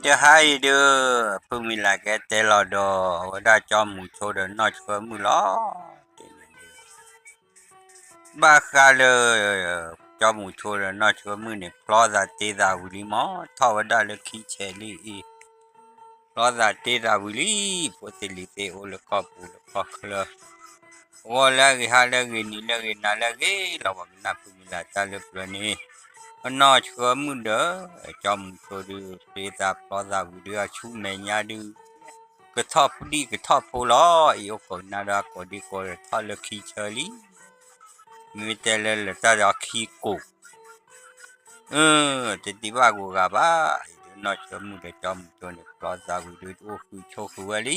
တဟါအံၤဒုး ဖုမံၤလၢ်ကဲတဲလီၤဒီး အဝဲဒၣ်ကၠီမူၤဆိဒီးနီၢ်ဆှၢမုၣ်လီၤ. တ့ၢ်န့ၣ်ဒုး ဘၣ်ဃးလၢ ကၠီမူၤဆိဒီးနီၢ်ဆှၢမုၣ်န့ၣ် ဖျီသးတ့သးဝံၤလံမး, ထီၣ်ဝဲဒၣ်လၢခံဆဲးလံအံၤ ဖျီသးတ့သးဝံၤလံ, ဖိသ့ၣ်လံၤသ့ၣ်အိၣ်လၢကီၢ်ပူၤလၢကီၢ်ချၢ, ဂီၢ်လၢအဂ့ၤ ဟါလၢအဂ့ၤ နံၤလၢအဂ့ၤ နၤလၢအဂ့ၤလီၤ. ပှၤကနၣ်ဖုမံၤလၢ်တၢ်လၢပျၢၤန့ၣ် အနီၢ်ဆှၢမုၣ်ဒီး ကၠီမူၤဆိဒုး တ့သးဖျီသးဝံၤဒုး အဆူမဲာ်ညါဒုး ကထီၣ်ဖှံကထီၣ်ဖိလီၤ. အံၤအိၣ်ခိးနၢ်ဒီးအကိးဒံကိးထီၣ်လၢခံဆၢလံ, မ့မ့ၢ်တဲလၢလၢာ်တၢ်ဒီးခံကိး တတံၢ်ဘၣ်ဂုၤဂၤဘၣ်. အံၤဒုးနီၢ်ဆှၢမုၣ်ဒီးကၠီမူၤဆိန့ၣ် ဖျီသးဝံၤဒုး အိၣ်ဃုာ်ဆိးဃုာ်ဝဲလံ.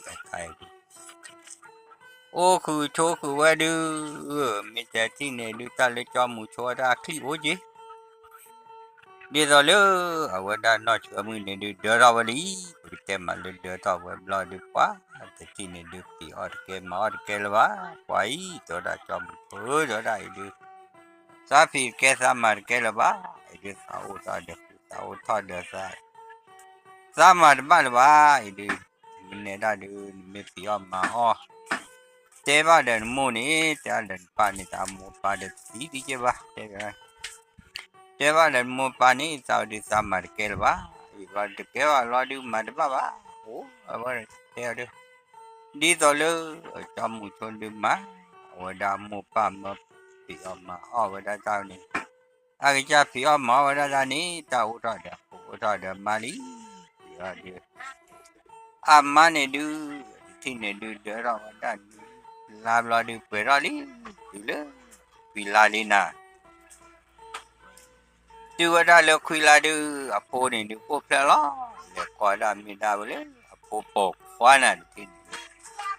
အခါအံၤဒုး အိၣ်ဃုာ်ဆိးဃုာ်ဝဲဒုး မ့ၢ်တဲထံၣ်န့ၣ်ဒုး တၢ်လၢကၠီမူၤဆိတၢ်အချံၣ်အိၣ်က့ၤ ဒ်သိးလၢ အဝဲဒၣ်နီၢ်ဆှၢမုၣ်န့ၣ်ဒုး ဒၢထီၣ်ဝဲလံ. ပကတဲမးလၢဒၢထီၣ်ဝဲဘျီဒုး ပှၤတထံၣ်န့ၣ်ဒုး ဖံးအီၣ်တကဲမၤအီၣ်တကဲလၢၤဘၣ်. ပှၤအံၤ တဲဝဲဒၣ်ကၠီမူၤဆိဧၢ တဲဝဲဒၣ်အံၤဒုး သးဖံးတကဲသးမၤတကဲလၢၤဘၣ်. အံၤဒုး သးအိၣ်ထီၣ်ဒီးဃုာ် သးအိၣ်ထီၣ်ဒီးသး သးမၤတဘၣ်လၢၤဘၣ်. အံၤဒုး မ့ၢ်နဲဒၣ်ဒုး နမ့ၢ်ဖံးအီၣ်မၤအီၣ် တဲဘၣ်ဒီးနမိၢ်န့ၣ် တဲဘၣ်ဒီးနပၢ်န့ၣ် တၢ်မိၢ်ပၢ်ဒီးတသံဒံးက့ဘၣ် တဲ တဲဘၣ်ဒီးနမိၢ်ပၢ်န့ၣ် သးဝဲဒုးသးမၤတကဲလၢၤဘၣ်. အံၤဘျီတကဲဘၣ်လီၤဒုး မၤတဘၣ်ဘၣ်. အိၣ်အဝဲတဲအီၤဒုး ဒ်သိးလၢ ကၠီမူၤဆိဒုးမၤ အဝဲဒၣ်မိၢ်ပၢ်မၢဖံးအီၣ်မၤအီၣ်ဝဲဒၣ်တၢ်န့ၣ် အကစၢ်ဖံးအီၣ်မၤအီၣ်ဝဲဒၣ်တၢ်န့ၣ် တၢ်အိၣ်ထီၣ်ဒီးအဖိ အိၣ်ထီၣ်ဒီးအမါလံ. ဖံးအီၣ်ဒုး အမါန့ၣ်ဒုး တထံၣ်န့ၣ်ဒုး ဒၢထီၣ်ဝဲဒၣ်နံၤလါဘျီဒုး ပှဲၤထီၣ်လံ တုၤလၢ ခွံလါလံနၤ တုၤဝဲဒၣ်လၢခွံလါဒုး အဖိန့ၣ်ဒုး အိၣ်ဖျဲၣ်လီၤ. လဲၤကွၢ်ဒၣ်မ့ၢ်ဒၣ်ဝဲလၢ အဖိပိာ်ခွါနၤတထံၣ်န့ၣ်ဒုး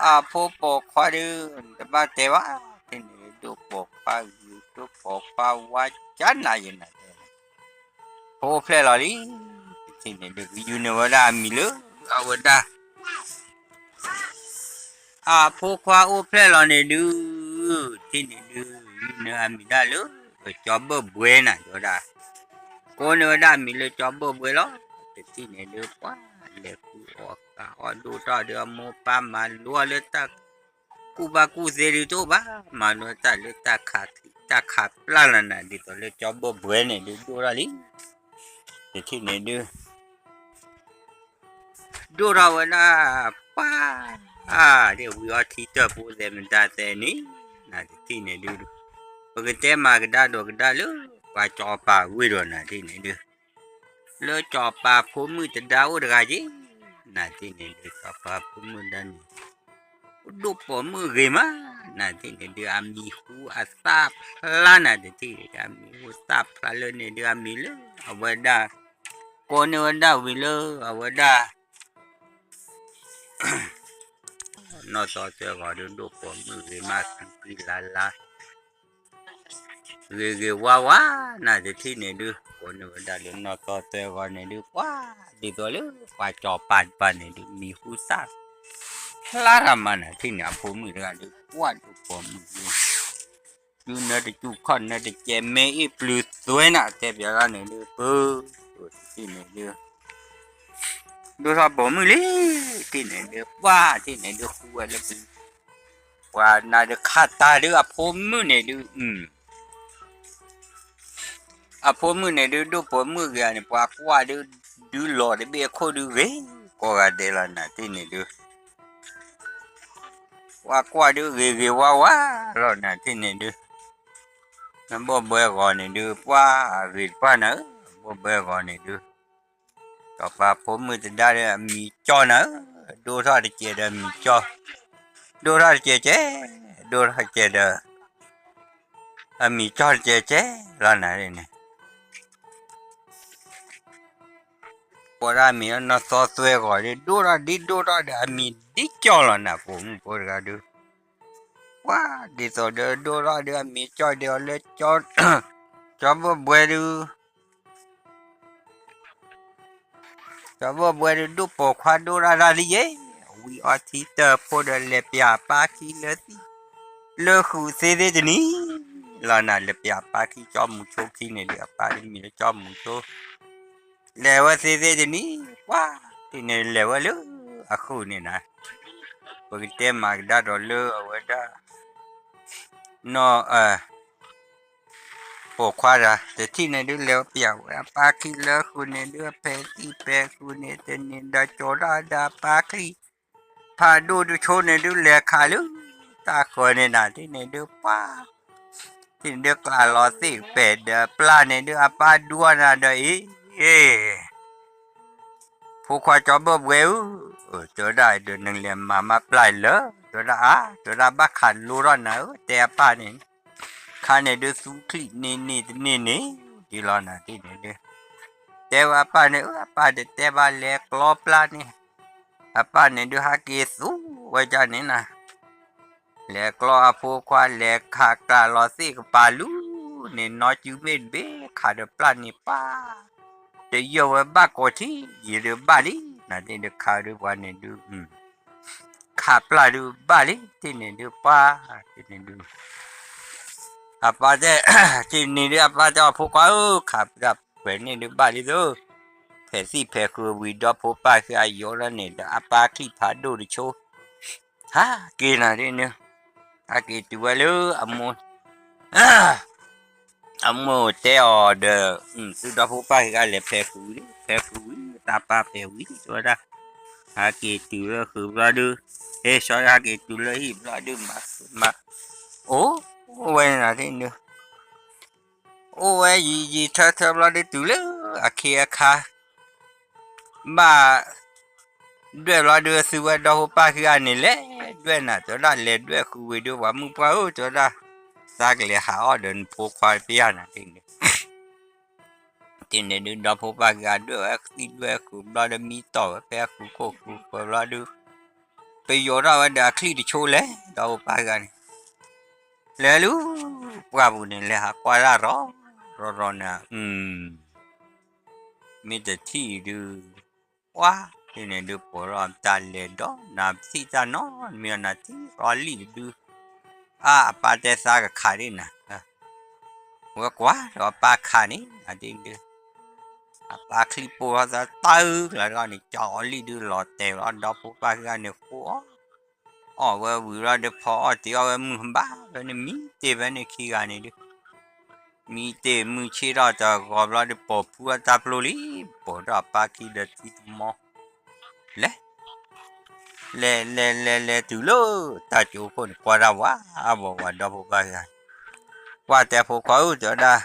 အဖိပိာ်ခွါဒုး တဘၣ်တဲဘၣ် တထံၣ်န့ၣ်ဒုး ဒိၣ်ပိာ်ခွါဂ့ၤ ဒိၣ်ပိာ်ခွါဝါကနၤယနၤတဲ ဖိအိၣ်ဖျဲၣ်လီၤလံ. တထံၣ်န့ၣ်ဒုး ကယူၤန့ၢ်ဝဲဒၣ်အမံၤလၢ အဝဲဒၣ် အဖိခွါအိၣ်ဖျဲၣ်လီၤန့ၣ်ဒုး တထံၣ်န့ၣ်ဒုး ယူၤန့ၢ်အမံၤဒၣ်လၢ ကၠီဘၢၣ်ဘှဲနၤ တဲဝဲဒၣ် ကိးန့ၢ်ဝဲဒၣ်အမံၤလၢကၠီဘၢၣ်ဘှဲလီၤ. တထံၣ်န့ၣ်ဒုး ပှၤလဲၤဃုအီၣ်ဃုအီၣ်ဒိၣ်ထီၣ်ဒီး အမိၢ်ပၢ်မၤလိအီၤလၢတၢ်ကူၣ်ဘၣ်ကူၣ်သ့ဒုးတအိၣ်ဘၣ် မၤလိတၢ်လၢတၢ်ခးချံ တၢ်ခးပျၢ်လီၤနၤ ဒ်သိးလၢကၠီဘၢၣ်ဘှဲန့ၣ်ဒုး ဒိၣ်ထီၣ်လံ. တထံၣ်န့ၣ်ဒုး ဒိၣ်ထီၣ်ဝဲဒၣ် ပှၤ ဒ်ဝံၤအီထံတၢၣ်ဖိသဲးမတၤသဲးန့ၣ် နတထံၣ်န့ၣ်ဒုး ပကတဲမၤကဒါဒီးကဒါလၢ ပှၤစီၤပၤဝ့ၢ်ဒီးနတထံၣ်န့ၣ်ဒုး လၢစီၤပၤဖိမုၣ်တဒါအိၣ်တဂၤက့ၤ နတထံၣ်န့ၣ်ဒုး စီၤပၤဖိမုၣ်ဒါန့ၣ် ဒိၣ်ပိာ်မုၣ်ဂ့ၤမး နတထံၣ်န့ၣ်ဒုး အမံၤဟူအသၣ်ဖျါနတထံၣ်န့ၣ်ဒုး အမံၤဟူသၣ်ဖျါလၢန့ၣ်ဒုး အမံၤလၢ အဝဲဒၣ် ကိးန့ၢ်ဝဲဒၣ်ဝံၤလၢ အဝဲဒၣ် နီၢ်သီသွဲဂီၤဒုး ဒိၣ်ပိာ်မုၣ်ဂ့ၤမး ဃံဃံလၤလၤ ဂ့ၤဂ့ၤဝါဝါ နတထံၣ်န့ၣ်ဒုး ကိးန့ၢ်ဝဲဒၣ်လၢနီၢ်သီသွဲဂီၤန့ၣ်ဒုး ပှၤ ဒ်သိးလၢ ပှၤစီၤပၤတပၤန့ၣ်ဒုး မံၤဟူသၣ်ဖျါတၢ်မၤနတထံၣ်န့ၣ် အဖိမုၣ်တဂၤဒုး ပှၤဒိၣ်ပိာ်မုၣ်ဂ့ၤ ဒုးနၢတစူၢ်ခီၣ်နၢတကဲး မ့ၢ်အ့ၣ်ပျုၤသွဲနၤ တဲပျးလီၤန့ၣ်ဒုး ပၢ တထံၣ်န့ၣ်ဒုး ဒိၣ်ထီၣ်ပိာ်မုၣ်လံ တထံၣ်န့ၣ်ဒုး ပှၤ တထံၣ်န့ၣ်ဒုး ဃူဝဲလၢ ပှၤနၤဒုးခးတၢ်ဒုး အဖိမုၣ်န့ၣ်ဒုး အဖိမုၣ်န့ၣ်ဒုး ဒိၣ်ပိာ်မုၣ်ဂ့ၤန့ၣ် ပှၤကွၢ်ဒုး ဒုးလီၤတဘ့ၣ်အခိၣ်ဒုးဂ့ၤ ကိးဂၤဒဲးလီၤ နတထံၣ်န့ၣ်ဒုး ပှၤကွၢ်ဒုးဂ့ၤဂ့ၤဝါဝါလီၤ နတထံၣ်န့ၣ်ဒုး နဘိၣ်ဘှဲဂီၤန့ၣ်ဒုး ပှၤအဂ့ၤတပၤနၤဧၢ ဘိၣ်ဘှဲဂီၤန့ၣ်ဒုး စီၤပၤဖိမုၣ်တဒါဒီးအမံၤကၠီနၤဧၢ ဒိၣ်ထီၣ်တကဲးဒီးအမံၤကၠီ ဒိၣ်ထီၣ်တကဲးကဲး ဒိၣ်ထီၣ်တကဲးဒီး အမံၤကၠီတကဲးကဲးလီၤနၤန့ၣ် ပှၤဒၣ်အမံၤနီၢ်သီသွဲဂီၤဒုး ဒိၣ်ထီၣ်ဒ်ဒိၣ်ထီၣ်ဒီးအမံၤဒ်ကၠီလီၤနၤ ပိာ်မုၣ်ဖိတဂၤဒုး ပှၤဒ်သိးဒီးဒိၣ်ထီၣ်ဒီးအမံၤကၠီဒီးအီၤလၢ ကၠီဘိၣ်ဘှဲဒုး ကၠီဘိၣ်ဘှဲဒုး ဒိၣ်ပိာ်ခွါဒိၣ်ဒၣ်ဒၣ်လံယဲ ဝံၤအီထံတၢၣ်ဖိဒီးလဲၤပျးပၢ်ခံလၢသံ လၢဃုာ်သ့သ့တနံၤလီၤနၤ လဲၤပျးပၢ်ခံ ကၠီမူၤဆိခံန့ၣ်ဒုး အပၢ်ဒုးမံၤလၢကၠီမူၤဆိ လဲၤဝဲသ့သ့တနံၤ ပှၤ တထံၣ်န့ၣ်လဲၤဝဲလၢအဃုာ်န့ၣ်နၤ, ပကတဲမၤကဒါဒီးလၢအဝဲဒၣ် နီၢ် ပိာ်ခွါတၢ် တထံၣ်န့ၣ်ဒုး လဲၤပျးဝဲအပၢ်ခံလၢဃုာ်န့ၣ်ဒုး အဖဲသံၣ်ဖဲဃုာ်န့ၣ် တန့ၢ်ဒီးကၠီၤတၢ်ဒီးအပၢ်ခံ ဖးဒိၣ်တဆိန့ၣ်ဒုး လဲၤခးလၢတၢ်ဃၢၤန့ၣ်နၤ တထံၣ်န့ၣ်ဒုး ပှၤ တထံၣ်န့ၣ်ဒုး ကျးလီၤသ့ၣ်ပဲာ်ဒီးပျၢ်န့ၣ်ဒုး အပၢ်ဒူအီၤနၤဒီးအံၤ ဖိခွါကၠီဘၢၣ်ဘှဲဧၢ, တဲဝဲဒၣ်ဒီး နလဲၤမၤမါပျၢ်လၢ တဲဝဲဒၣ်အါ တဲဝဲဒၣ်ဘၣ်ခးလိထီၣ်နၤဧၢ တဲအပၢ်န့ၣ်, ခါန့ၣ်ဒုးသူချံၣ်န့ၢ်န့ၢ်တန့ၢ်န့ၣ် ဒ်လီၤနၤ တထံၣ်န့ၣ်ဒုး တဲဝဲအပၢ်န့ၣ် အၢ အပၢ်တတဲဘၣ်လဲၤကျီပျၢ်န့ၣ်, အပၢ်န့ၣ်ဒုးဟးက့ၤသူဝဲဒၣ်န့ၣ်နၤ လဲၤကျီအဖိခွါ လဲၤခးကျးလီၤသ့ၣ်ကပၤလူၤန့ၣ် နီၢ်စုမ့ၢ်တဘ့ၣ်ခးဒီးပျၢ်န့ၣ်ပၢ်, တယၢၢ်ဝဲဘၣ်ကိးထံၣ် ယံၤဒုးဘၣ်လံ နၤတထံၣ်ဒုးခးဒုးပှၤန့ၣ်ဒုး ခးပျၢ်ဒုးဘၣ်လံ တထံၣ်န့ၣ်ဒုးပှၤ တထံၣ်န့ၣ်ဒုး အပၢ်တဲ တထံၣ်န့ၣ်ဒုးအပၢ်တဲအီၤဖိခွါဧၢ ခးပျၢ်ပှဲၤန့ၣ်ဒုးဘၣ်လံသိး, ဖဲသံၣ်ဖဲဃုာ်ဝံၤဒီဖိပၢ်ခံဂၤယီၤလီၤန့ၣ်ဒီး အပၢ်ချံၣ်ဖးဒိၣ်တဆိ ဟးက့ၤနၤဒ်န့ၣ်, ဟးက့ၤတုၤဝဲလၢအမိၢ် အမိၢ်တဲအီၤဒီး သုဒီဖိပၢ်ခံဂၤလဲၤဖဲဃုာ်ဝံၤ ဖဲဃုာ်ဝံၤ တၢ်ပၢ်ဖဲဝံၤ တဲဝဲဒၣ်, ဟးက့ၤတုၤလၢဃုာ်ဘျီဒုး, ဟဲဆီဟးက့ၤတုၤလၢဟံၣ်ဘျီဒုး မၤဃုာ်မၤ အိၣ်ဝဲနၤဒ်န့ၣ် အိၣ်ဝဲယံာ်ယံာ်ထၢထၢဘျီဒုး တုၤလၢအခ့အခါ ဘၣ် ဒွဲၣ်ဘျီဒုး သုဝဲဒီဖိပၢ်ခံဂၤန့ၣ် လဲၤဒွဲၣ်နၤ တဲဝဲဒၣ် လဲၤဒွဲၣ်ဃုာ်ဝံၤဒုး ပှၤမုၣ်ပှၢ်ဧၢ တဲဝဲဒၣ်, သးကလဲၤဟးအီၣ်ဒီးနဖိခွါပျၢ်နၤဒ်န့ၣ်, တထံၣ်န့ၣ်ဒုး ဒီဖိပၢ်ခံဂၤဒွဲၣ်ဝဲသံၣ်ဒွဲၣ်ဃုာ်ဘျီဒုး မံတီၢ်ဝဲဖဲအဃုာ်ခိၣ်ဃုာ်ဃၢၤဘျီဒုး, ပယီၤထီၣ်ဝဲဒီးအချံၣ်တဆိလဲၣ် ဒီဖိပၢ်ခံဂၤန့ၣ် လဲၤလၢ ပှၢ်ပူၤန့ၣ် လဲၤဟးကွၢ်တၢ်ရီၤ ရီၤရီၤန့ၣ်, မ့ၢ်တထံၣ်ဒုး ပှၤ တထံၣ်န့ၣ်ဒုး ပိာ်ထီၣ်တၢ်လဲၤဒီး နၤထံၣ်တၢ်နီတမံၤ နၤထံၣ်အီၣ်လံၣ်တဒု, အါ အပၢ်တဲသးကခးဒ်နၤ, ဝဲကွၢ်ဒီးအပၢ်ခးန့ၣ် နၤဒ်ဒုး အပၢ်ချံၣ်ပိၢ်ထီၣ်သးတၢ်အုၣ်ကျါတဂီၢ်န့ၣ် ကၠီအီၣ်လံၣ်ဒုးလီၤတဲာ်လီၤ ဒီဖိပၢ်ခံဂၤန့ၣ် ဃိအီၣ် အီၣ်ဝဲဝံၤလီၤဒုး ဖီအီၣ်တ့ၤအီၣ်ဝဲမုၢ်ဘၣ်ဖဲန့ၣ် မံတ့ၢ်ဖဲန့ၣ်ခံဂၤန့ၣ်ဒုး, မံတ့ၢ်မုၢ်ဆ့ၣ်ထီၣ်တဂီၤဘျီဒုး ပိာ်ဖှူအတၢ်ပျိလံ, ပိာ်ထီၣ်အပၢ်ခံဒီးသံတမီ လဲၤ လဲၤလဲၤလဲၤလဲၤတုၤလၢ တၢ်ကၠိခိၣ်န့ၣ် ကွၢ်တၢ်ဝးဝးဝး ဒီဖိပၢ်ခံဂၤ, ကွၢ်တဲဖိခွါဧၢ တဲဝဲဒၣ်,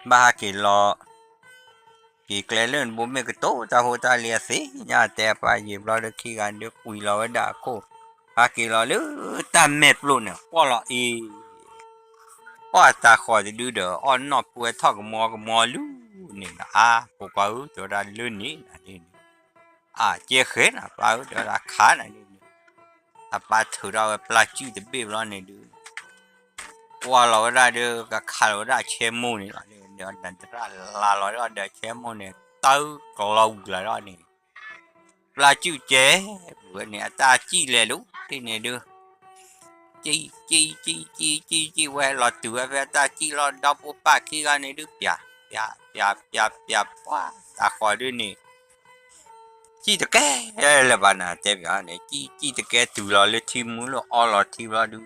ဘၣ်ဟးက့ၤလီၤ က့ၤကျဲလၢနဘိမ့ၢ်ကတိၤတၢ်ဖိတၢ်လံၤအသ့ၣ်ညါ တဲပၢ်ယံာ်ဘျီဒုး ခံဂၤဒုးကွံာ်လီၤဝဲဒၣ်အခိၣ်, ဟးက့ၤလီၤလၢတၢ်မဲာ်ပျိန့ၣ် ကွၢ်လီၤအံၤ ပှၢ်တၢ်ဃီၤတဒုဒီး အီၣ်နီၢ်ဖူဝဲထီၣ်ကမီကမီလူၤန့ၣ်နၤ အါ ဖိခွါဧၢ တဲဝဲဒၣ်လၢန့ၣ်နၤဒ်န့ၣ်, အါ ကဲဃဲနၤပၢ်ဧၢ တဲဝဲဒၣ်ခးနၤဒ်န့ၣ်, အပၢ်ထုးထီၣ်ဝဲပျၢ်စုၣ်တဘ့ၣ်ဘျီန့ၣ်ဒုး ကွၢ်လီၤဝဲဒၣ်ဒီး ကခးလီၤဝဲဒၣ်အဆဲမိၢ်န့ၣ်လီၤ, ဒီးနတရၣ်လါလီၤဒီးအဆဲမိၢ်န့ၣ် တၢ်ကလီဝံၤကျါလီၤန့ၣ်, ပျၢ်စုၣ်ကဲ ဝဲန့ၣ် အတၢ်စံၣ်လဲၤလူၤ တထံၣ်န့ၣ်ဒုး စံၣ် စံၣ် စံၣ် စံၣ် စံၣ် ဝဲလီၤတုၤဝဲဖဲအတၢ်စံၣ်လီၤ ဒီဖိပၢ်ခံဂၤန့ၣ်ဒုး ပျး ပျး ပျး ပျး ပျး ပှၢ် တၢ်ဃီၤဒုးန့ၣ် စံၣ်တကဲလၢၤဘၣ်နၤ တဲပၠးန့ၣ် စံၣ် စံၣ်တကဲတုၤလီၤလၢထံမူလၢအီလီၤထံဘျီဒုး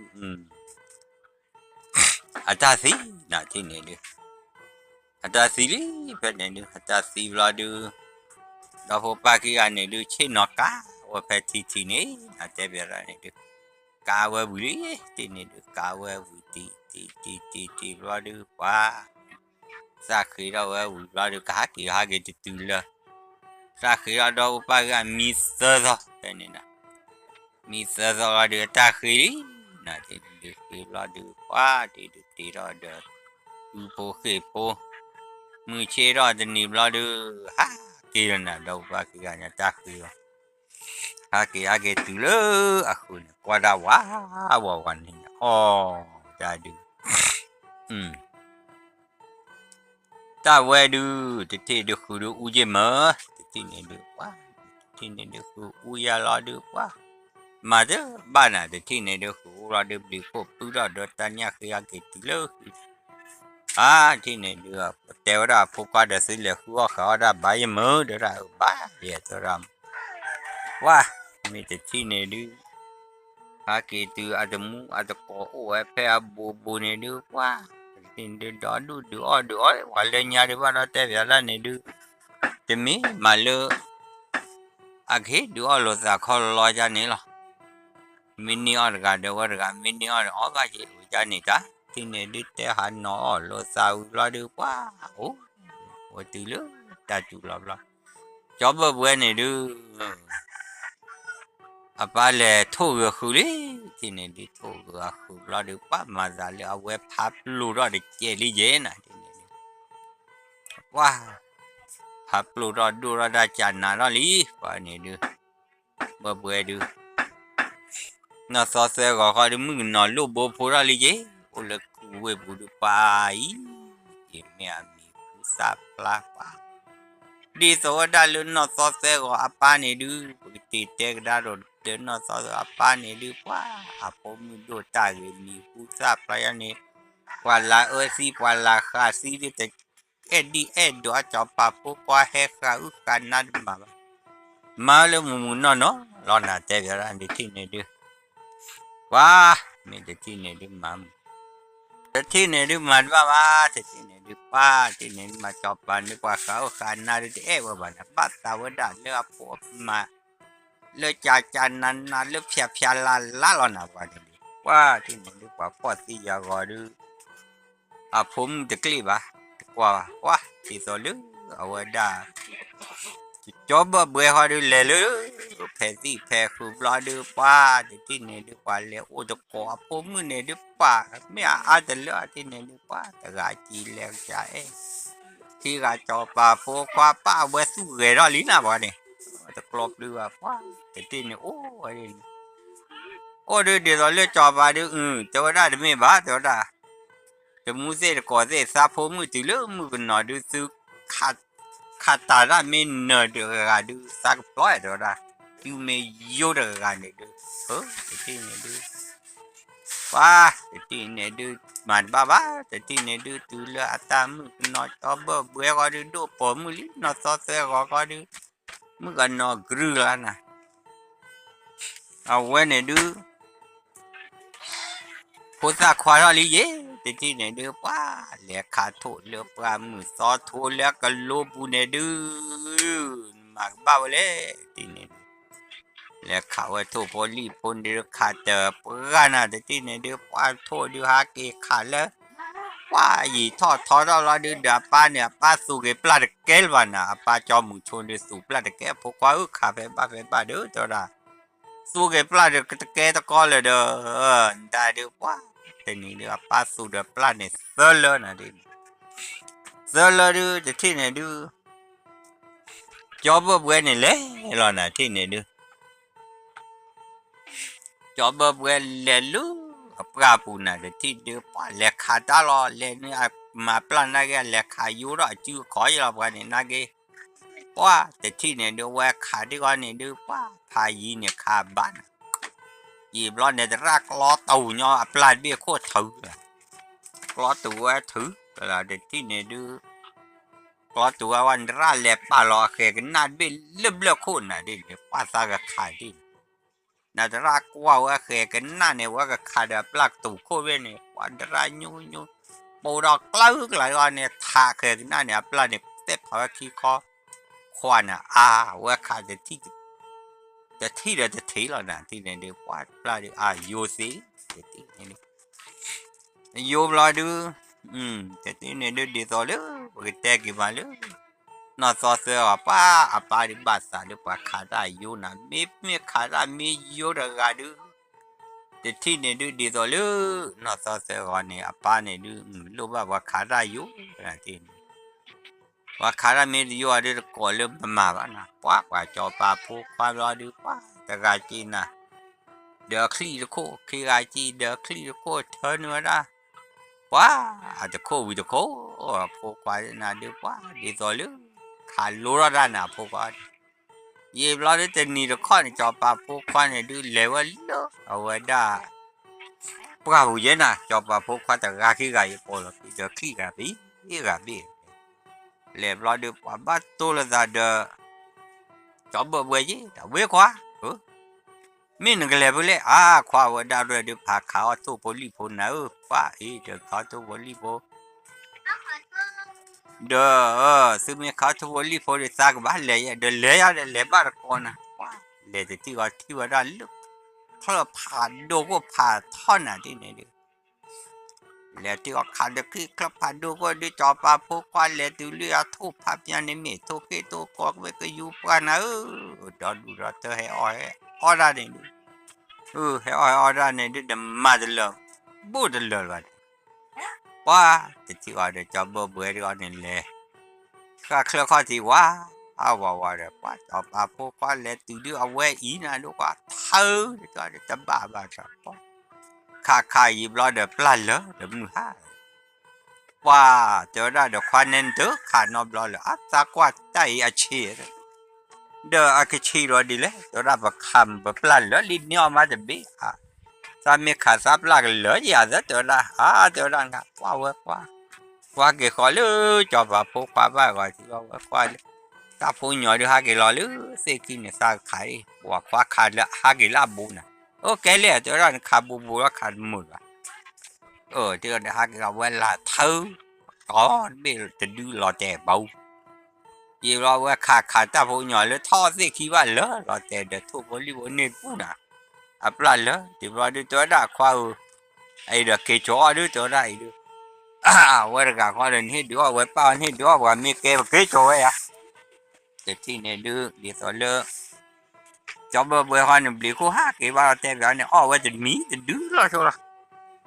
အတၢ်သံနၤ တထံၣ်န့ၣ်ဒုး အတၢ်သံလံ ဖဲန့ၣ်ဒုး အတၢ်သံဘျီဒုး ဒီဖိပၢ်ခံဂၤန့ၣ်ဒုး ဆ့ၣ်နီၤကးဝဲဖဲထံထံန့ၣ် နၤတဲပၠးန့ၣ်ဒုး ကးဝဲဝံၤလံ တထံၣ်န့ၣ်ဒုး ကးဝဲဝံၤ တံၤတံၤတံၤတံၤတံၤဘျီဒုး ပှၤ သးဃ့ထီၣ်ဝဲဝံၤဘျီဒုး ကဟးက့ၤဟးက့ၤတတုၤလၢ သးဃ့ထီၣ်ဒီဖိပၢ်ခံဂၤမံသၢသီ ဖဲန့ၣ်နၤ မံသၢသီဘျီဒုး တၢ်ဃ့လံ နၤတထံၣ်န့ၣ်ဒုး ဃ့ဘျီဒုး ပှၤတထံၣ်ဒုးတ့ထီၣ်ဒီး ဃုဖိဃ့ၢ်ဖိ မုၢ်ဆ့ၣ်ထီၣ်တနံၤဘျီဒုး ဟးက့ၤလီၤနၤ ဒီဖိပၢ်ခံဂၤန့ၣ် တၢ်ဃ့လီၤ ဟးက့ၤဟးက့ၤတုၤလၢအဃုာ်န့ၣ် ကွၢ်တၢ်ဝးဝးဝးန့ၣ် အီၣ်တၢ်ဒုး တၢ်ဝဲဒုး တထံၣ်ဒုးဃုာ်ဒုးအူယ့ၢ်မၢ် တထံၣ်န့ၣ်ဒုး ပှၤ တထံၣ်န့ၣ်ဒုးဃုာ်အူယၤလီၤဒုး ပှၤ မၤတဘၣ်နၤ တထံၣ်န့ၣ်ဒုးဃုာ်အူလီၤဒုး ဘျံးခိၣ်ပုၢ်ထီၣ်ဒီးတၢ်ညၣ်ဃ့ဟးက့ၤတုၤလၢဃုာ် အါ တထံၣ်န့ၣ်ဒုး တဲဝဲဒၣ်အဖိခွါဒီး သုလဲၤဃုအီၣ်ဃာ်အီၣ်တၢ်ဘၣ်ယမုၢ် တဲဝဲဒၣ် အဘၣ်ယဲ တဲဝဲဒၣ် ပှၢ် မ့ၢ်တထံၣ်န့ၣ်ဒုး ဟဲက့ၤတုၤအတမူအတကိးအိၣ်ဝဲဖဲအဘူးဘူးန့ၣ်ဒုး ပှၢ် တထံၣ်န့ၣ်ဒုး ဒီဒူၣ်ဒုးအီၣ်ဒုးအီၣ် ပှၤလၢညါဒုးဘၣ်ဒီးတဲဘၣ်ဒၣ်န့ၣ်ဒုး တမ့ၢ်မးလၢ အကဟ့ၣ်ဒုးအီၣ်လိာ်သးခီလီၤကၢ်န့ၣ်လီၤ. မ့ၢ်န့ၢ်အီၣ်တဂၤဒီးဝဲတဂၤ မ့ၢ်န့ၢ်အီၣ်ဒီးအီၣ်ဘၣ်က့ၤဝဲကၢ်န့ၣ်တၢ် တထံၣ်န့ၣ်ဒုးတဲဟးနီၤအီၣ်လိာ်သးဝံၤဘျီဒုး ပှၢ် အိၣ်ဝဲတုၤလၢတၢ်စူၤလီၤဘျီ ကၠီဘၢၣ်ဘှဲန့ၣ်ဒုး အပၢ်လဲၤထိၣ်ဂဲၤဃုာ်လံ တထံၣ်န့ၣ်ဒုး ထိၣ်ဂဲၤဃုာ်ဘျီဒုး ပှၢ်မၤသးလၢအဝဲဖးပျိၢ်ထီၣ်တကဲးလံယဲနၤ တထံၣ်န့ၣ်ဒုး ပှၢ် ဖးပျိၢ်ထီၣ်ဒိၣ်ထီၣ်တၢ်ကးနးထီၣ်လံ ပှၢ်န့ၣ်ဒုး ဘၢၣ်ဘှဲဒုး နီၢ်သီသၢဂီၤဃီဒုး မုၣ်ကနီၤလိၣ်ဘိဖိထီၣ်လံယဲ အိၣ်လၢကုဝ့ၢ်ပူၤဒုး ပှၢ်အံၤ ယမ့ၢ်အမံၤဃုသၣ်ဖျါပှၢ် ဒ်သိးဝဲဒၣ်လၢနီၢ်သီသၢဂီၤအပၢ်န့ၣ်ဒုး ပကတဲကဒါဒီးနီၢ်သီသၢဂီၤအပၢ်န့ၣ်ဒုး ပှၢ်အဖိမုၣ်ဒိၣ်တၢ်ဂ့ၤ မံၤဃုသၣ်ဖျါယါန့ၣ် ပှၤလၤအၢသံ ပှၤလၤဃးသံဒုး တအဲၣ်ဒံၣ်အဲၣ်ဒိး အစီၤပၤဖိခွါဟဲဃာ်အုၣ်ဃာ်နါတမၤဘၣ် မၤလၢမုၢ်မုၢ်နီၢ်နီၢ်လီၤနၤ တဲဘၣ်ဒၣ်တထံၣ်န့ၣ်ဒုး ပှၢ် မ့ၢ်တထံၣ်န့ၣ်ဒုးမၤမုၢ် တထံၣ်န့ၣ်ဒုးမၤတဘၣ်ဘၣ် တထံၣ်န့ၣ်ဒုး ပှၢ် တထံၣ်န့ၣ်ဒုးမၤ စီၤပၤန့ၣ် ပှၤဃာ်အုၣ်ဃာ်နါဒုး တအဲၣ်ဝဲဘၣ်န့ၣ် ဘၣ်သးဝဲဒၣ်လၢအဖိအမါ လၢကကနန လၢဖျးဖျးလၤလၤလီၤနၤ ပှၤန့ၣ်ဒုး ပှၢ် တထံၣ်န့ၣ်ဒုး ပှၤဖှီၣ်သံယၤဂီၤဒုး အဖိမုၣ်တကျ့ၣ်ဘၣ် တကွၢ်ဘၣ် ပှၢ် ဒ်သိးလၢအဝဲဒၣ် ကၠီဘၢၣ်ဘှဲဃီဒုး လဲၤလၢ ဖဲးသံၣ်ဖဲးဃုာ်ဘျီဒုး ပှၢ် တထံၣ်န့ၣ်ဒုး ပှၤလဲၤအိၣ်တကိးအဖိမုၣ်န့ၣ်ဒုး ပှၢ် မ့ၢ်အအါတလၢ တထံၣ်န့ၣ်ဒုး ပှၢ် တဂၤစံးလဲၤကစၢ်အဲၣ် ခံဂၤစီၤပၤဖိခွါ ပှၢ် အဝဲသူၣ်ဂဲၤထီၣ်လံနၤ ပှၤန့ၣ် တကျီပျုၤဘၣ် ပှၢ် တထံၣ်န့ၣ်အိၣ်ဝဲန့ၣ် အိၣ်ဒုး ဒ်သိးလၢစီၤပၤဒုး အု တဲဝဲဒၣ်တမ့ၢ်ဘၣ် တဲဝဲဒၣ် တမူသ့ၣ်တကိးသ့ၣ် သးဖိမုၣ်တုၤလၢမုၣ်ကနီၤဒုး သု ခးတၢ်တၢ်မ့ၢ်နၢၤတဂၤဒုး သးကပျီၢ် တဲဝဲဒၣ် သုမ့ၢ်ယိတဂၤန့ၣ်ဒုး အၢ တထံၣ်န့ၣ်ဒုး ပှၢ် တထံၣ်န့ၣ်ဒုး မၤတဘၣ်ဘၣ် တထံၣ်န့ၣ်ဒုး တုၤလၢအတၢ်မုၣ်ကနီၤ ကၠီဘၢၣ်ဘှဲဃီဒုး ဒိၣ်ပိာ်မုၣ်လံ နီၢ်သီသၢဂီၤဃီဒုး မုၣ်ကနီၤကရုၢ်လီၤနၤ အဝဲန့ၣ်ဒုး ဖိသၣ်ခွါထီၣ်လံယဲ တထံၣ်န့ၣ်ဒုး ပှၢ် လဲၤခးထိၣ်လၢပှၢ်မုၢ်သီထိလၢကလိပူၤန့ၣ်ဒုး မၤကဘၣ်ဝဲလဲၣ် တထံၣ်န့ၣ်ဒုး လဲၤခးဝဲထိၣ်ဖိလံၣ်ဖိန့ၣ်ဒုး ခးတပှၢ်နၤ တထံၣ်န့ၣ်ဒုး ပှၢ်ထိၣ်ဒုးဟးက့ၤခးလၢ ပှၢ်ယံာ်ထီၣ်ထီထီၣ်လီၤဒုး ဒီးအပၢ်န့ၣ် အပၢ်သူက့ၤပျၢ်တကဲလၢၤဘၣ်နၤ အပၢ်ကၠီမုၢ်ဆိဒုး သူပျၢ်တကဲ ဖိခွါဧၢ ခးဖဲဘၣ်ဖဲဘၣ်ဒီး တဲဝဲဒၣ် သူက့ၤပျၢ်ဒီးတကဲတကီလၢၤဒီး နတၢ်ဒုးပှၢ် တနံၤဒုး အပၢ်သူဒီးပျၢ်န့ၣ်သၢလၢနၤဒုး သၢလၢဒုး တထံၣ်န့ၣ်ဒုး ကၠီဘၢၣ်ဘှဲန့ၣ်လဲၤလီၤနၤ တထံၣ်န့ၣ်ဒုး ကၠီဘၢၣ်ဘှဲလဲၤလၢအပှၢ်ပူၤနၤ တထံၣ်ဒုး ပှၢ်လဲၤခးတၢ်လီၤ လဲၤန့ၣ်အမၤပျၢ်နာ်က့ အလဲၤခးယိထီၣ်အစုအခီယလီၤ ပှၤန့ၣ်နာ်က့ ပှၢ်တထံၣ်န့ၣ်ဒုး ဝဲခးဒ်ဂီၢ်န့ၣ်ဒုး ပှၢ်ဖးယံၤန့ၣ်ခးဘၣ်နၤ ယံာ်ဘျီန့ၣ် တရၣ်ကျီတူာ်ညီအပျၢ်တဘ့ၣ်ခိၣ်ထုး ကျီတူာ်ဝဲထုး တထံၣ်န့ၣ်ဒုး ကျီတူာ်ဝဲဝဲ နတရၣ်လဲၤပာ်လီၤအဃဲၤကနၣ်တဘ့ၣ်လၢဘျၢၣ်ခိၣ်နၤဒ်န့ၣ် ပှၢ်သးကခးဒ်န့ၣ် နတရၣ်ကွၢ်ဝဲဃဲၤကနၣ်န့ၣ် ဝဲကခးဒီးအပျၢ်တူာ်ခိၣ်ဘ့ၣ်န့ၣ် ပှၢ်တရၣ်ညိညိ ပိာ်ဒီးကျၢၢ်ကျၢၢ်န့ၣ် ထးဃဲၤကနၣ်န့ၣ် အပျၢ်န့ၣ် သဲဖးဝဲခံခီ ခွါန့ၣ် အါ ဝဲခး တထံၣ်ဒီးတထံၣ်လီၤနၤ တထံၣ်န့ၣ်ဒုး ပှၢ်ပျၢ်ဒုး အါ ယိၤသ့ တထံၣ်န့ၣ်ဒုး ယိၤဘျီဒုး တထံၣ်န့ၣ်ဒုး ဒ်သိးလၢ ပကတဲက့ၤမးလၢ နီၢ်သီသၢဂီၤ ပှၢ်အပၢ်ဒုးဘၣ်သးလၢပှၤခးတၢ်ယိၤနၤ မ့မ့ၢ်ခးတၢ်မ့ၢ်ယိၤတဂၤဒုး တထံၣ်န့ၣ်ဒုး ဒ်သိးလၢ နီၢ်သီသၢဂီၤန့ၣ် အပၢ်န့ၣ်ဒုး လိၣ်ဘၣ်ပှၤခးတၢ်ယိၤ တထံၣ်န့ၣ် ပှၤခးတၢ်မ့ၢ်တယိၤအဒုး တကိးလၢပမၤဘၣ်နၤ ပှၢ်ပှၤစီၤပၤဖိခွါဘျီဒုး ပှၢ်တဂၤက့ၤနၤ ဒီးချံၣ်တခိၣ် ခံဂၤက့ၤ ဒီးချံၣ်တခိၣ် ထၢနုာ်ဝဲဒၣ် ပှၢ်အတခိၣ်ဝံၤတခိၣ် အဖိခွါနၤဒုး ပှၢ်ဒ်သိးလၢ ခးလိထီၣ်တၢ်နၤအဖိခွါ ယံာ်ဘျီဒုး တနံၤတခီန့ၣ် စီၤပၤဖိခွါန့ၣ်ဒုး လဲၤဝဲလၢအဝဲဒၣ် ပှၢ်ပူၤယဲနၤ စီၤပၤဖိခွါတဂၤခံဂၤအံၤ ပိာ်လီၤခံဒီးချံၣ်ဂၤဘ့ၣ်ဂၤဘ့ၣ် လဲၤဘျီဒုး ပှၤဘၣ်တိၢ်လိာ်သးဒီး စီၤဘၢၣ်ဘှဲယ့ၣ် တၢ်ဝ့ခွါဧၢ, မ့ၢ်နကလဲၤဖဲလဲၣ် အါ ခွါဝဲဒၣ်ရဲၣ်ဒုး ဖးခးအီၣ်ထိၣ်ဖိလံၣ်ဖိနၤဧၢ, ပှၢ်အံၤ တခးထိၣ်ဖိလံၣ်ဖိ ဒီး သုမ့ၢ်ခးထိၣ်ဖိလံၣ်ဖိဒီး သးကဘၣ်လဲၤယဲ ဒီးလဲၤယၤဒီး လဲၤဘၣ်တကိးနၤ, ပှၢ် လဲၤတထံၣ်အီၤထံၣ်ဝဲဒၣ်လၢ ချၢၣ်ဖးဒိၣ်ကိၣ်ဖးထီနၤဒ်န့ၣ်ဒုး လဲၤထံၣ်အီၤခးဒီးချံၣ်ချၢၣ်ဖးဒိၣ်ကိၣ်ဒုး စီၤပၤဖိခွါလဲၤတုၤလၢအထိၣ်ဖးပၠါန့ၣ် မ့ၢ်ထိၣ်ခ့ထိၣ်ကီဝဲကယူၤပှၢ်နၤဧၢ, ဒီဒူၣ်ဒီထၢဟဲအီၣ်ဟဲအီၣ်တၢ်န့ၣ်ဒုး ဟဲအီၣ်ဟဲအီၣ်တၢ်န့ၣ်ဒုး တမၤတလၢာ် ဘူးတလၢာ်လၢၤဘၣ်န့ၣ်, ပှၢ် တထံၣ်အီၤဒီးစီၤဘၢၣ်ဘှဲဒုးအီၤန့ၣ်လဲၤ ဃၣ်ချၢၣ်ခီၣ်ထံးဝါ အဝၤဝၤဒီး ပှၢ်စီၤပၤဖိခွါလဲၤတုၤဒုးအဝဲအံၤနၤဒုး ပှၢ်ထၢ တထံၣ်အီၤဒီးတဘၣ်ဘၣ် ခးခးယံာ်ဘျီဒီးပျၢ်လၢာ်ဒီးမုၢ်ဟါ ပှၢ်တဲဝဲဒၣ်ဒီးခွါနဲနတခးနီတဘျီလၢာ် အသးကွၢ်တၢ်အံၤအဆံး ဒီးအကဆံးလီၤဒ်လဲၣ် တဲဝဲဒၣ်ပခးပပျၢ်လၢာ်လံန့ၢ်အီၤမးတဘ့ၣ်ဧါ, သးမ့ၢ်ခးသးပျၢ်ကလၢာ်ယၤသၢ တဲဝဲဒၣ် အါ တဲဝဲဒၣ်နကွၢ်ဝဲကွၢ်, ကွၢ်က့ၤဃီလၢစီၤပၤဖိခွါဘၣ်ဂီၤထံလီၤဝဲကွၢ်လၢ တၢ်ဖိညီဒုးဟးက့ၤလီၤလၢသ့ၣ်ခံန့ၣ် သးကခးအံၤ ပှၤခွါခးလၢဟးက့ၤလၢအဘူးနၤ, အိၣ်ကဲလဲၣ် တဲဝဲဒၣ် နခးဘူးဘူးလီၤခးတမုာ်ဘၣ် အၢ တဲဒီးဟးက့ၤလီၤဝဲလၢထၢ တီဘ့ၣ်တဒုလီၤတဲာ်ဘၣ် ယံာ်ဘျီဝဲခးခးတၢ်ဖိညီလၢထီၣ်သ့ၣ်ခံဘၣ် လၢလီၤတဲာ်ဒီးထိၣ်ဖိလံၣ်ဖိန့ၢ်ပူၤနၤ, အပျၢ်လၢာ် တုၤဘျီဒုးတဲဝဲဒၣ်ခွါဧၢ, အံၤဒီးက့ၤကၠီအီၣ်ဒုး တဲဝဲဒၣ်အံၤဒုး ဝဲတဂၤဃီဒီး နဟ့ၣ်ဒုးအီၣ်ဝဲပၢ်အီၤ နဟ့ၣ်ဒုးအီၣ်ပှၤမ့ၢ်ကဲပက့ၤကၠီဝဲယါ တထံၣ်န့ၣ်ဒုး ဒ်သိးလၢ စီၤဘၢၣ်ဘှဲဃီန့ၣ် ဘျံးခိၣ်ဟးက့ၤဘၣ်လီၤတဲာ်ပၠးန့ၣ် အီၣ်ဝဲတမံၤတဒုလီၤဆိလီၤ,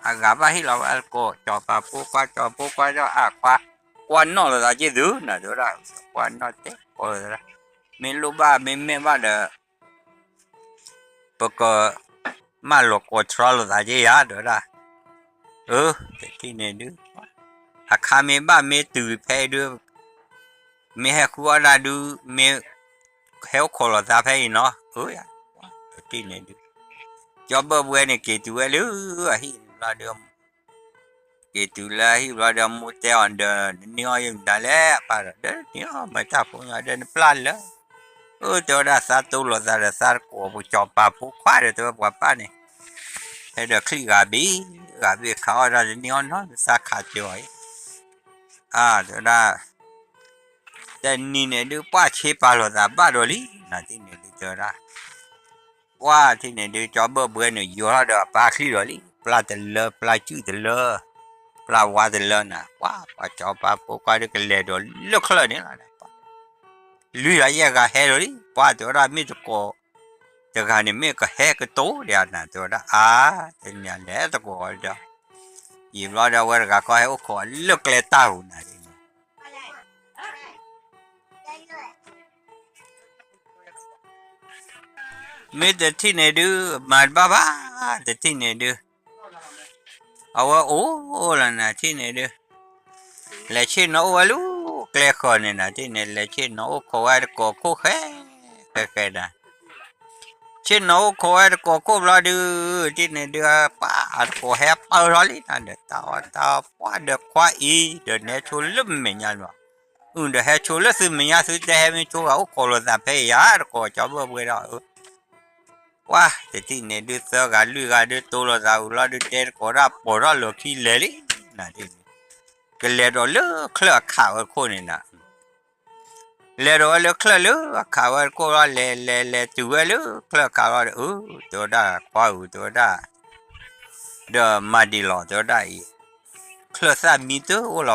အဂၤဘၣ်ဟ့ၣ်လီၤဝဲအသကိး စီၤပၤဖိခွါ စီၤဖိခွါဒီးအခွါ ကွၢ်နီၣ်လိာ်သးက့ၤသုနၤ တဲဝဲဒၣ် ကွၢ်နီၣ်တဲာ်ကိးလိာ်သး မ့ၢ်လိၣ်ဘၣ်မ့ၢ်မဲာ်ဘၣ်ဒီး ပက မၢလီၤကိးထြီလိာ်သးက့ၤယၤ တဲဝဲဒၣ်, အၢ တထံၣ်န့ၣ်ဒုး အခါမ့ၢ်ဘၣ်မ့ၢ်တုၤဖဲအံၤဒုး မ့ၢ်ဟဲဃုအီၣ်ဒၣ်ဒုး မ့ၢ်ဟဲအိၣ်ခိးလိာ်သးဖဲအံၤနီၤ အၢ တထံၣ်န့ၣ်ဒုး စီၤဘၢၣ်ဘှဲန့ၣ်က့ၤတုၤဝဲလၢအဟံၣ်ဘျီဒီး က့ၤတုၤလၢအဟံၣ်ဘျီဒီး မိၢ်တဲအီၤဒီး နန့ၢ်အီၣ်ယမတၤလဲၣ် အပၢ်ဒီး ဒီးနန့ၢ်အီၣ်မတၢ်ဖိညီဒီးနပျၢ်လၢာ်, အၢ တဲဝဲဒၣ်သးတိလိာ်သးဒီးသးတကိးပစီၤပၤဖိခွါဒီး တဲဝဲပှၤပၢ်န့ၣ် ဟဲဒီးချံၣ်ဂၤဘ့ၣ် ဂၤဘ့ၣ်ခးအီၣ်ဒၣ်တန့ၢ်အီၣ်နီတမံၤ သးခးစၢၤအီၤအံၤ, အၢ တဲဝဲဒၣ် တနံၤန့ၣ်ဒုး ပှၢ်ဆ့ပာ်လိာ်သးဘၣ်ဒီးလံ နၤတထံၣ်န့ၣ်ဒုး တဲဝဲဒၣ် ပှၢ်တထံၣ်န့ၣ်ဒုး စီၤဘၢၣ်ဘှဲန့ၣ် ယိၤထီၣ်ဒီးအပၢ်ချံၣ်ဒီးလံ ပျၢ်တလၢ ပျၢ်ကုၢ်တလၢ ပျၢ်ဝါတလၢနၤ ပှၢ်ပှၤစီၤပၤဖိခွါဒုးကလဲၤဒီးလၢချၢၣ်န့ၣ်လီၤ လွံၢ်ဂၤယဲၢ်ဂၤဟဲဒီးလံ ပှၢ်တဲဝဲဒၣ်မ့ၢ်တကိး တဂၤန့ၣ်မ့ၢ်ကဟဲကတိၤဒံးနၤ တဲဝဲဒၣ် အါ တနံၤလဲၤတကိးဒီး ယံာ်ဘျီဒီး အဝဲတဂၤခီဟဲအိၣ်ခိးလၢကျဲတၢ်ပူၤနၤ မ့ၢ်တထံၣ်န့ၣ်ဒုး မၤတဘၣ်ဘၣ် တထံၣ်န့ၣ်ဒုး အဝဲအိၣ်လီၤနၤ ထံၣ်န့ၣ်ဒုး လဲၤဆ့ၣ်နီၤအိၣ်ဝဲလၢကျဲဃၢၤန့ၣ်နၤ ထံၣ်န့ၣ် လဲၤဆ့ၣ်နီၤအိၣ်ခိးဝဲတကိးခိၣ်ဃဲ ဃဲဃဲနၤ ဆ့ၣ်နီၤအိၣ်ခိးဝဲတကိးခိၣ်ဘျီဒုး ထံၣ်န့ၣ်ဒုး ပှၢ်တကိးဟဲပၢၢ်ထီၣ်လံနၤ ဒီးတၢ်အီၣ်တၢ်အီပှၢ်ဒီးခွါအံၤ ဒီးနဟဲဆိလၢမဲာ်ညါလီၤ အုၣ်ဒီးဟဲဆိလၢသုမဲာ်ညါ သုတဲဟဲမ့ၢ်ဆိဂၤအိၣ်ခိးလိာ်သးဖဲအံၤယါ တကိးစီၤဘၢၣ်ဘှဲဒီး ပှၢ်တထံၣ်န့ၣ်ဒုး သၢဂၤလွံၢ်ဂၤဒုး တိလိာ်သးဝံၤလီၤဒုး တဲတကိးဒၣ်ပိာ်ထီၣ်လီၢ်ခံလဲၤလံ နၤ ကလဲၤဒီးလၢချၢၣ်အခးဝဲတခိၣ်န့ၣ်နၤ လဲၤဒီးဝဲလၢချၢၣ်လၢအခးဝဲတခိၣ်လီၤ လဲၤလဲၤလဲၤတုၤဝဲလၢချၢၣ်အခးလီၤဒီး အၢ တဲဝဲဒၣ်ခွါဧၢ တဲဝဲဒၣ် ဒီးမၤဒ်လီၤ တဲဝဲဒၣ်အံၤ ချၢၣ်သၣ်မံတအိၣ်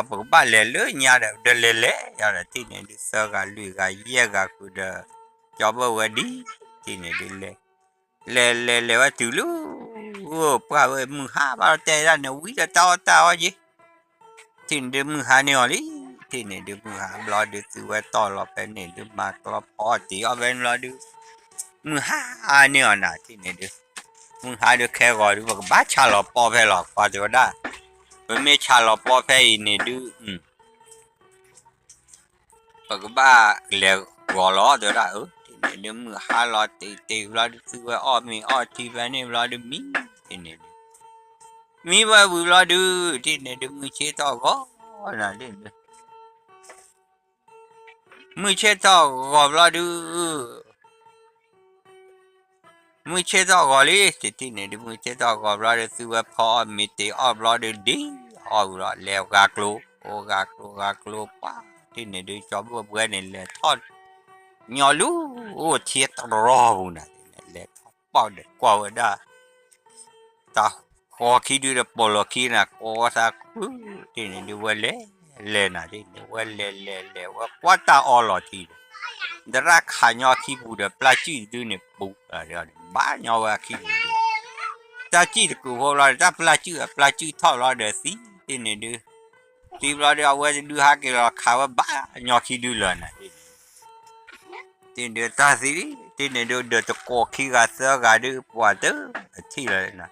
လီၤ ပကဘၣ်လဲၤလၢညါဒီး ဒီးလဲၤလဲၤယါဒီး ထံၣ်န့ၣ်ဒုး သၢဂၤလွံၢ်ဂၤယဲၢ်ဂၤဃုာ်ဒီး ကၠီဘၢၣ်ဝဲဒ် ထံၣ်န့ၣ်ဒုးလဲၤ လဲၤလဲၤလဲၤဝဲတုၤလၢ ပှၢ်ဝဲမုၢ်ဟါဘၣ်ဒီးတဲဒၣ်န့ၣ် ဝံၤဒီးတၢ်အီၣ်တၢ်အီယ့ၢ် ထံၣ်န့ၣ်ဒုးမုၢ်ဟါန့ၢ်အီၤလံ ထံၣ်န့ၣ်ဒုးမုၢ်ဟါဘျီဒုးသုဝဲတီၢ်လီၤဖဲန့ၣ်ဒုးမၤကျီဖီအီၣ်တ့ၢ်အီၣ်ဖဲန့ၣ်ဘျီဒုး မုၢ်ဟါန့ၢ်အီၤနၤ ထံၣ်န့ၣ်ဒုး မုၢ်ဟါဒုးခဲဂီၤဒုး ပကဘၣ်ဆးလီၤပီဖဲလီၤ ပှၢ်တဲဝဲဒၣ် ပမ့ၢ်ဆးလီၤပီဖဲအံၤန့ၣ်ဒုး ပကဘၣ်လဲၤဂီၤလီၤ တဲဝဲဒၣ် အၢ ထံၣ်န့ၣ်ဒုးမုၢ်ဟါလီၤတ့ၢ်တ့ၢ်ဘျီဒုး သုဝဲအီၣ်မ့ၤအီထံဖဲန့ၣ်ဘျီဒုးမံ ထံၣ်န့ၣ်ဒုး မံဝဲဝံၤဘျီဒုး တထံၣ်န့ၣ်ဒုး မုၢ်ဆ့ၣ်ထီၣ်ဂီၤနၤဒ်န့ၣ်, မုၢ်ဆ့ၣ်ထီၣ်ဂီၤဘျီဒုး မုၢ်ဆ့ၣ်ထီၣ်ဂီၤလံ တထံၣ်န့ၣ်ဒုး မုၢ်ဆ့ၣ်ထီၣ်ဂီၤဘျီဒုး သုဝဲဖီအီၣ်မ့ၤတ့ၤအီၣ်ဘျီဒုး ဒ်အီၣ်ဝံၤလီၤ လဲၤဂၤကျိၤ, အိၣ်ဂၤကျိၤဂၤကျိၤ ပှၤတထံၣ်န့ၣ်ဒုး ကၠီဘိၣ်ဘှဲန့ၣ် လဲၤထီၣ်ညီလူၤ အိၣ်ထံတရီပူၤနၤဒ်န့ၣ် လဲၤထီၣ်ပီၣ်ဒီးကွၢ်ဝဲဒၣ် တၢ်ဃီခံဒုဒီးပိာ်လီၤခံနၤ ကိးဝဲသးခု, တထံၣ်န့ၣ်ဒုး ဝဲလဲၤလဲၤနၤဒ်န့ၣ် ဝဲလဲၤလဲၤလဲၤ ဝဲကွၢ်တၢ်အီလီၤထံဒီး သရၣ်ခးညီခံပူၤဒီး ပျၢ်စံၣ်တဒုန့ၣ်ပူၤ, ဘၣ်ညီဝဲအခံပူၤဒုး တၢ်စံၣ်တကုာ်ဖိဘျီဒီး တၢ်ပျၢ်စံၣ် ပျၢ်စံၣ်ထီၣ်ဘျီဒီးသံ တထံၣ်န့ၣ်ဒုး သံဘျီဒီး အဝဲတဒုဟးက့ၤလီၤခးဝဲဘၣ်ညီခံဒုလၢာ်နၤဒ်န့ၣ် တထံၣ်န့ၣ်ဒုး တၢ်သံလံ တထံၣ်န့ၣ်ဒုး ဒီးတကိးခံဂၤသၢဂၤဒုး ပှၤတထံၣ်လီၤ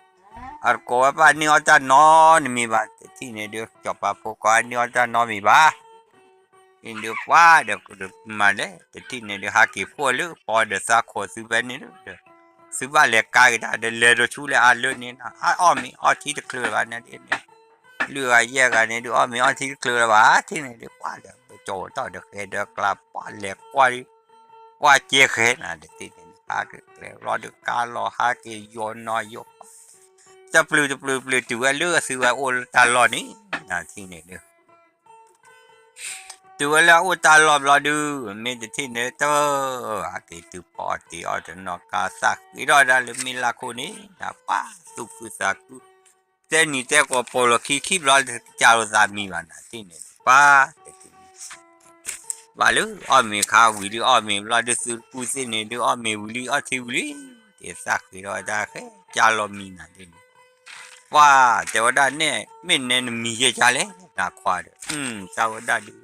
အတကိးဝဲဘၣ်န့ၢ်အီၣ်တၢ်နီတမံၤဘၣ် တထံၣ်န့ၣ်ဒုး ကၠီၤပၤဖိခွါန့ၢ်အီၣ်တၢ်နီတမံၤဘၣ် တထံၣ်န့ၣ်ဒုး ပှၤဒီးမၤလဲၣ် တထံၣ်န့ၣ်ဒုး ဟးက့ၤဖှိၣ်လၢပီဒီးသးခိးသုဖဲန့ၣ်ဒီး သုဘၣ်လဲၤကါက့ၤတၢ်ဒီး လဲၤဒီးဆူလဲၣ်အါလၢန့ၣ် အအီၣ်မ့ၤအီထံတချုးဘၣ်န့ၣ်ဒ်န့ၣ် လွံၢ်ဂၤယဲၢ်ဂၤန့ၣ်ဒုး အီၣ်မ့ၤအီထံတချုးလၢၤဘၣ် တထံၣ်န့ၣ်ဒုး ပှၤဒီးပကၠီၤဝဲတီၢ်ဒီးဃဲဒီးကျါ ပှၤလဲၤကွၢ်ဒုး ကွၢ်ကဲဃဲနၤ တထံၣ်န့ၣ် ဟးက့ၤကျဲဘျီဒုး ကါလီၤဟးက့ၤယိာ်နီၤယိာ် တပျုာ်တပျုာ်ပျုာ်တုၤဝဲလၢသုဝဲအိၣ်လၢတၢ်လီၢ်န့ၣ် နၤတထံၣ်န့ၣ်ဒုး တုၤဝဲလၢအအိၣ်တၢ်လီၢ်ဘျီဒုး မ့ၢ်တထံၣ်န့ၣ်တ ဟးက့ၤတုၤဖီအီၣ်တ့ၤအီၣ်တနီၤ ကါသၣ်ဃ့ထီၣ်ဒၣ်လၢမ့ၢ်လၢခိၣ်န့ၣ် နၤပှၤသူၣ်ခုသးခု တဲနံၤတဲကီၢ်ပိာ်လီၤခံခံဘျီ တကးလိာ်သးမံၤဘၣ်နၤတထံၣ်န့ၣ် ပှၤ ဘၣ်လၢအီၣ်မ့ၤခါဝံၤလံ အီၣ်မ့ၤဘျီဒုး သုတကူၣ်သ့ၣ်န့ၣ်ဒုး အီၣ်မ့ၤဝံၤလံ အီၣ်ထံဝံၤလံ တသၣ်ဃ့ထီၣ်ဝဲတၢ်ဃဲ ကါလီၤမံၤနၤတထံၣ်န့ၣ် ပှၤတဲဝဲဒၣ်နဲၣ် မ့ၢ်နဲနမံၤယဲၢ်ကါလဲၣ် နခွါဒီး တၢ်ဝဲဒၣ်ဒုး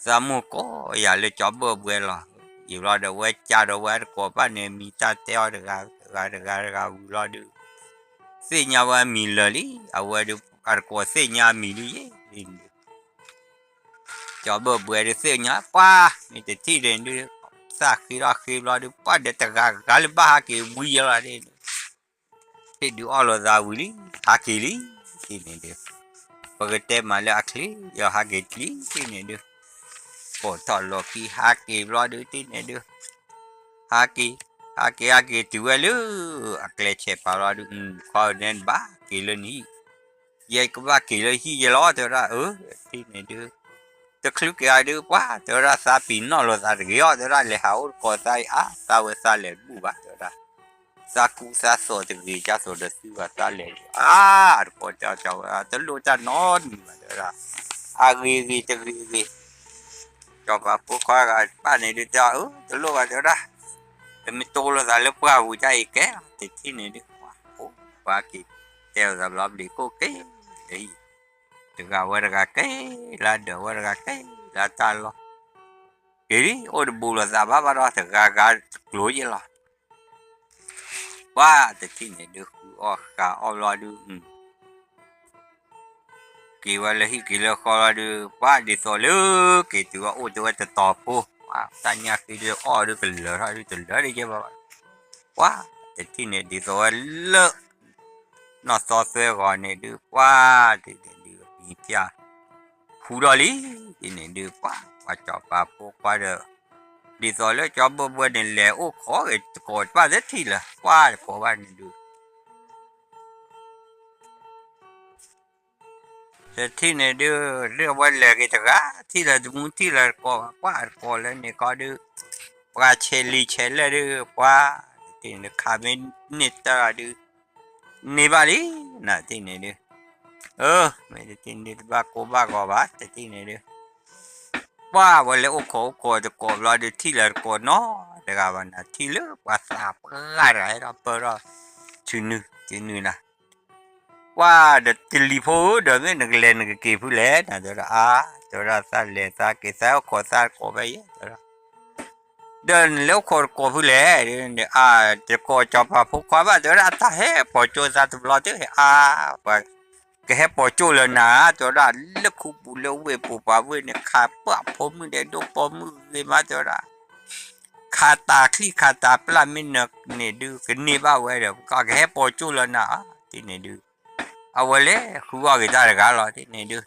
သးမိၢ်ကိးယၤလၢကၠီဘၢၣ်ဘှဲလီၤ ယံာ်ဘျီဒီး ဝဲကါဒီးဝဲတကိးဘၣ်န့ၣ် မံၤတၢ်တဲအီၤတဂၤတဂၤတဂၤတဂၤဝံၤဘျီဒုး သ့ၣ်ညါဝဲအမံၤလၢာ်လံ အဝဲဒုး အတကိးသ့ၣ်ညါအမံၤလံယဲၢ် ကၠီဘၢၣ်ဘှဲဒုးသ့ၣ်ညါ ပှၤ မ့ၢ်တထံၣ်န့ၣ်ဒုး သၣ်ဃ့ထီၣ်ဃ့ဘျီဒုး ပှၤဒီးတဂၤဂၤလၢဘၣ်ဟးက့ၤဝံၤယဲလီၤန့ၣ် ဟ့ၣ်ဒုးအီၣ်လိာ်သးဝံၤလံ ဟးက့ၤလံ တထံၣ်န့ၣ်ဒုး ပကတဲမးလၢအချ့ ယဟးက့ၤတလံ တထံၣ်န့ၣ်ဒုး ပိာ်ထီၣ်လီၤခံဟးက့ၤဘျီဒုး တထံၣ်န့ၣ်ဒုး ဟးက့ၤ ဟးက့ၤဟးက့ၤတုၤဝဲလၢ အကျဲဆဲးပာ်ဘျီဒုး ခွါဧၢ နဲနဘၣ်က့ၤလၢနဟံၣ် ယဲကဘၣ်က့ၤလၢဟံၣ်ယဲလီၤ တဲဝဲဒၣ် အၢ တထံၣ်န့ၣ်ဒုး တချုးက့ၤအီၤဒုး ပှၤ တဲဝဲဒၣ် သးပ့ၤနီၣ်လိာ်သးတဂ့ၤအီၤ တဲဝဲဒၣ် လဲၤဟးအိၣ်တကိးသးအံၤ အါ သးဝဲသးလဲၤတဘူၣ်ဘၣ် တဲဝဲဒၣ် သးကူသးသိးတဂ့ၤ ကၢ်သိးဒီးသုဘၣ် သးလဲၤဒုး အါ တကိးတဲအီၤ တဲဝဲဒၣ် တလိၣ်တၢ်နီတမံၤဘၣ် တဲဝဲဒၣ် အဂ့ၤဂ့ၤတဂ့ၤဂ့ၤ ကၠီၤပၤဖိခွါဂၤတဖၣ်န့ၣ်ဒုး တဲအီၤ အၢ တလိၣ်ဘၣ် တဲဝဲဒၣ် ပမ့ၢ်တိလိာ်သးလၢပှၢ်ပူၤတၢ်အံၤကဲ တထံၣ်န့ၣ်ဒုး ပှၤ ပှၤက့ၤတဲလိာ်သးဘျီ ဘျံးခိၣ်က့ၤလၢဟံၣ် တဂၤဝဲတဂၤက့ၤ လၢဒၢးဝဲတဂၤက့ၤ လၢတၢ်လီၢ် က့ၤလံ အိၣ်တဘူးလိာ်သးဘၣ်ဘၣ်ဒီး တဂၤဂၤတကျိၤယဲလီၤ ပှၤတထံၣ်န့ၣ်ဒုး ဃုအီၣ်ဃုအီၣ်ဘျီဒုး က့ၤဝဲလၢဟံၣ်က့ၤလၢဃီလီၤဒုး ပှၤဒ်သိးလၢ က့ၤတုၤဝဲအိၣ်တ့ၢ်ဝဲတတီၤဖိ ပှၤတၢ်ညၣ်ဃ့ဒုးအီၣ်ဒုးကလၢၤထီၣ်ဒုးတလၢာ်ဒ်ကဲဘၣ်ဘၣ် ပှၤတထံၣ်န့ၣ်ဒ်သိးဝဲလၢ နီၢ်သီသွဲဂီၤန့ၣ်ဒုး ပှၤတထံၣ်န့ၣ်ဒုး မံၤဖၠၣ် ဟူထီၣ်လံ ဒ်န့ၣ်ဒုး ပှၤ ပှၤကၠီၤပၤဖိခွါဒီး ဒ်သိးလၢကၠီဘၢၣ်ဘှဲန့ၣ် လဲၤအိၣ်ခိးက့ၤတကိးတဖၣ်တထံၣ်လၢၤ ပှၤတကိးဘၣ်န့ၣ်ဒုး တထံၣ်န့ၣ်ဒုး လၢအဝဲလဲၤက့ၤတဂၤ ထံၣ်လၢၤတမူထံၣ်လၢၤတကိးဘၣ် ပှၤတကိးလၢန့ၣ်ခီဒုး ပှၤဆဲးလံာ်ဆဲးလဲၣ်ဒုး ပှၤ တထံၣ်န့ၣ်ဒုး ခးမ့ၢ်န့ၢ်တၢ်ဒုး န့ၢ်ဘၣ်လံ နတထံၣ်န့ၣ်ဒုး အၢ မ့ၢ်တထံၣ်န့ၣ်ဒုး တဘၣ်ကိၢ်ဘၣ်ဂီၤဘၣ် တထံၣ်န့ၣ်ဒုး ပှၤဝဲလဲၤအိၣ်ခိးအိၣ်ခိးတကိးဘျီဒုး ထံၣ်လၢၤတကိးနီတဂၤဘၣ်နၤ ထံၣ်လၢပှၤသးပှၢ်တဂၤဟဲဒီးပၢၢ်ထီၣ် ဆူနု ဆူနုနၤ ပှၤဒီးတလံၤဖိဧၢ ဒီးမ့ၢ်နကလဲၤနကက့ၤဖုလဲၣ် နတဲဝဲဒၣ် အါ တဲဝဲဒၣ် သးလဲၤသးက့ၤ သးအိၣ်ခိးသးတကိးဖဲယဲ တဲဝဲဒၣ် ဒီးနလဲၤအိၣ်ခိးတကိးဖုလဲၣ် အါ တကိးကၠီၤပၤဖိခွါဘၣ် တဲဝဲဒၣ် တၢ်ဟဲပိာ်ကၠိသးတဘျီတဟဲအါ ပှၤကဟဲပိာ်ကၠိလၢနၤ တဲဝဲဒၣ် လၢခူပူၤလၢဝ့ၢ်ပူၤပှၤဝ့ၢ်န့ၣ် ခးပှၤဖိမုၣ်ဒဲးဒိၣ်ပိာ်မုၣ်ဂ့ၤမး တဲဝဲဒၣ် ခးတၢ်ချံၣ်ခးတၢ်ပျၢ်မ့ၢ်နန့ၣ်ဒုး ကန့ၢ်ဘၣ်ဝဲဒီး ကဟဲပိာ်ကၠိလၢနၤ တထံၣ်န့ၣ်ဒုး အဝဲလဲၤဃုအီၣ်က့ၤတၢ်တဂၤလီၤ တထံၣ်န့ၣ်ဒုး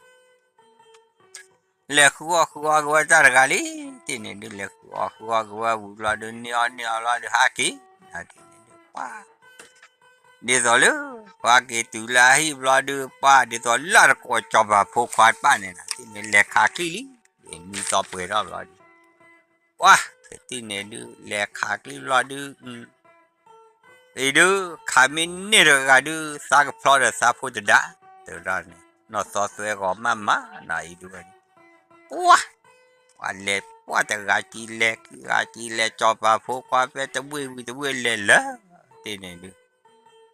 လဲၤဃုအီၣ်ဃုအီက့ၤဝဲတၢ်တဂၤလံ တထံၣ်န့ၣ်ဒုး လဲၤဃုအီၣ်ဃုအီက့ၤဝဲဝံၤဘျီဒုး န့ၢ်အီၣ်န့ၢ်အီလီၤဒုး ဟးက့ၤ တထံၣ်န့ၣ်ဒုး ပှၤ ဒ်သိးလၢ ပှၤက့ၤတုၤလၢအဟံၣ်ဘျီဒုး ပှၤဒ်သိးလၢတကိးစီၤပၤဖိခွါတဖၣ်န့ၣ် တထံၣ်န့ၣ် လဲၤခးချံၣ်လံ နံၤသီပှဲၤထီၣ်ဘျီဒုး ပှၤ တထံၣ်န့ၣ်ဒုး လဲၤခးချံၣ်ဘျီဒုး အံၤဒုး ခးမ့ၢ်န့ၢ်တဂၤဒုး သးကဖျီဒီးသးဖိတဒါ တဲဝဲဒၣ်န့ၣ် နီၢ်သီသွဲဂီၤမးမးနီၤ အံၤဒုးဝဲ ပှၤ ပှၤလဲၤပှၤတဂၤကံလဲၤ ခံဂၤကံလဲၤ စီၤပၤဖိခွါဖဲတဝ့ၢ်ဝံၤတဝ့ၢ်လဲၤလၢာ် တထံၣ်န့ၣ်ဒုး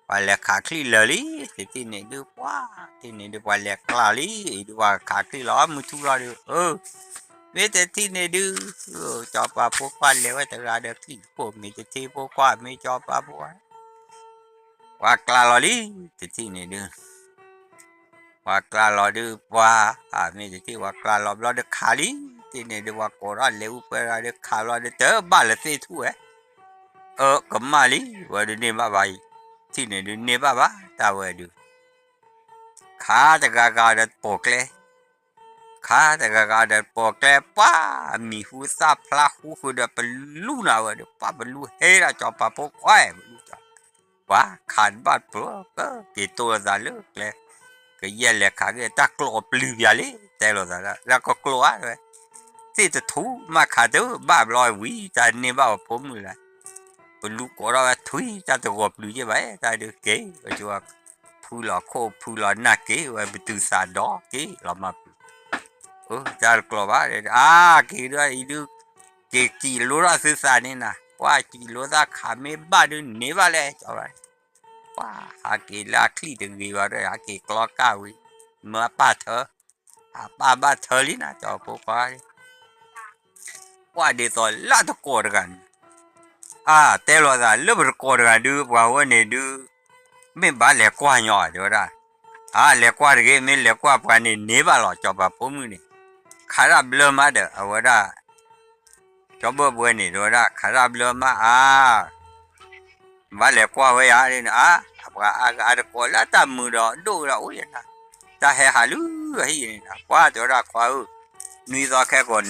ပှၤလဲၤခးချံၣ်လၢာ်လံ တထံၣ်န့ၣ်ဒုး ပှၤ တထံၣ်န့ၣ်ဒုး ပှၤလဲၤကျါလံ အံၤဒုး ပှၤခးချံၣ်လီၤ မုၢ်ထူၣ်လီၤဒုး အၢ မ့ၢ်တထံၣ်န့ၣ်ဒုး စီၤပၤဖိခွါလဲၤဝဲတဂၤဒီးချံၣ်ဖိ မ့ၢ်တထံၣ်ဖိခွါ မ့ၢ်စီၤပၤဖိခွါ ပှၤကျါလီၤလံ တထံၣ်န့ၣ်ဒုး ပှၤကျါလီၤဒုး ပှၤ မ့ၢ်တထံၣ်ပှၤကျါလီၤဘျီဒုးခးလံ တထံၣ်န့ၣ်ဒုး ပှၤကိးထီၣ်လဲၤအူပှဲၤတဂၤဒုး ခးဘျီဒုး တဘၣ်လၢသ့ၣ်ထူၣ်ဝဲ အၢ ကမၣ်လံ ဝဲဒုးန့ၢ်ဘၣ်ဘၣ်အံၤ တထံၣ်န့ၣ်ဒုး န့ၢ်ဘၣ်ဘၣ် တၢ်ဝဲဒုး ခးတဂၤဂၤဒီးပိာ်ကျဲ ခးတဂၤဂၤဒီးပိာ်ကျဲ ပှၤ မံၤဟူသၣ်ဖျါဃူဃုာ်ဒီးပလူနၤဝဲဒီး ပှၤပလူဟဲဒၣ်စီၤပၤဖိခွါ ပလူ ပှၤခးတဘၣ်တပျီ က့ၤတိၢ်လိာ်သးလၢကျဲ ကယဲၢ်လဲၤခးက့ၤတၢ်ကျိးပျုၤပၠးလံ တဲလိာ်သးဒၣ် လၢကကျိးဧါဝဲ သ့ၣ်တထူၣ်မးခးတဘၣ်ဘျီဝံၤ တၢ်န့ၢ်ဘၣ်ပဖိမုၣ်လၢ ပလူကိးထီၣ်ဝဲထွံၣ် တၢ်တဂီၤပျုၤက့ၤဘၣ် တၢ်ဒုးက့ၤ ဝဲကဖုလီၤခိၣ်ဖုလီၤနၢ်က့ၤဝဲ ပတုာ်သးဒီးက့ၤလီၤမၢ်ပျုၤ တၢ်တကျိးဘၣ် အါ က့ၤဒုးအံၤဒုး က့ၤစံးလိထီၣ်သုသးန့ၣ်နၤ ပှၤစံးလိသးခးမ့ၢ်ဘၣ်ဒုးန့ၢ်ဘၣ်လဲၣ် ကၠီဘၣ် ပှၤဟးက့ၤလၢအချံၣ်တဂ့ၤဘၣ်ဒီး ဟးက့ၤကျီကၢ်ဝံၤ မၢအပၢ်ထၢ အပၢ်ဘၣ်ထၢလံနၤ စီၤဖိခွါ ပှၤဒ်သိးလၢတကိးတဂၤန့ၣ် အါ တဲလိာ်သးလၢပတကိးတဂၤဒုး ပှၤဝဲန့ၣ်ဒုး မ့ၢ်ဘၣ်လဲၤကွၢ်ညီတဲဝဲဒၣ် အါ လဲၤကွၢ်တဂ့ၤ မ့ၢ်လဲၤကွၢ်ပှၤန့ၣ်န့ၢ်ဘၣ်လီၤ စီၤပၤဖိမုၣ်န့ၣ် ခးတၢ်ဘျၢမးဒီး အဝဲဒၣ် ကၠီဘၢၣ်ပဝဲန့ၣ် တဲဝဲဒၣ် ခးတၢ်ဘျၢမး အါ ဘၣ်လဲၤကွၢ်ဝဲယၤန့ၣ် အါ ပှၤအါဂၤတကိးလၢတၢ်မုာ်ဒီးဒိၣ်ဒီးအိၣ်ယဲနၤ တၢ်ဟဲဟးလၢအဟံၣ်န့ၣ် ပှၤတဲဝဲဒၣ်ခွါဧၢ နွံသီခဲကိာ်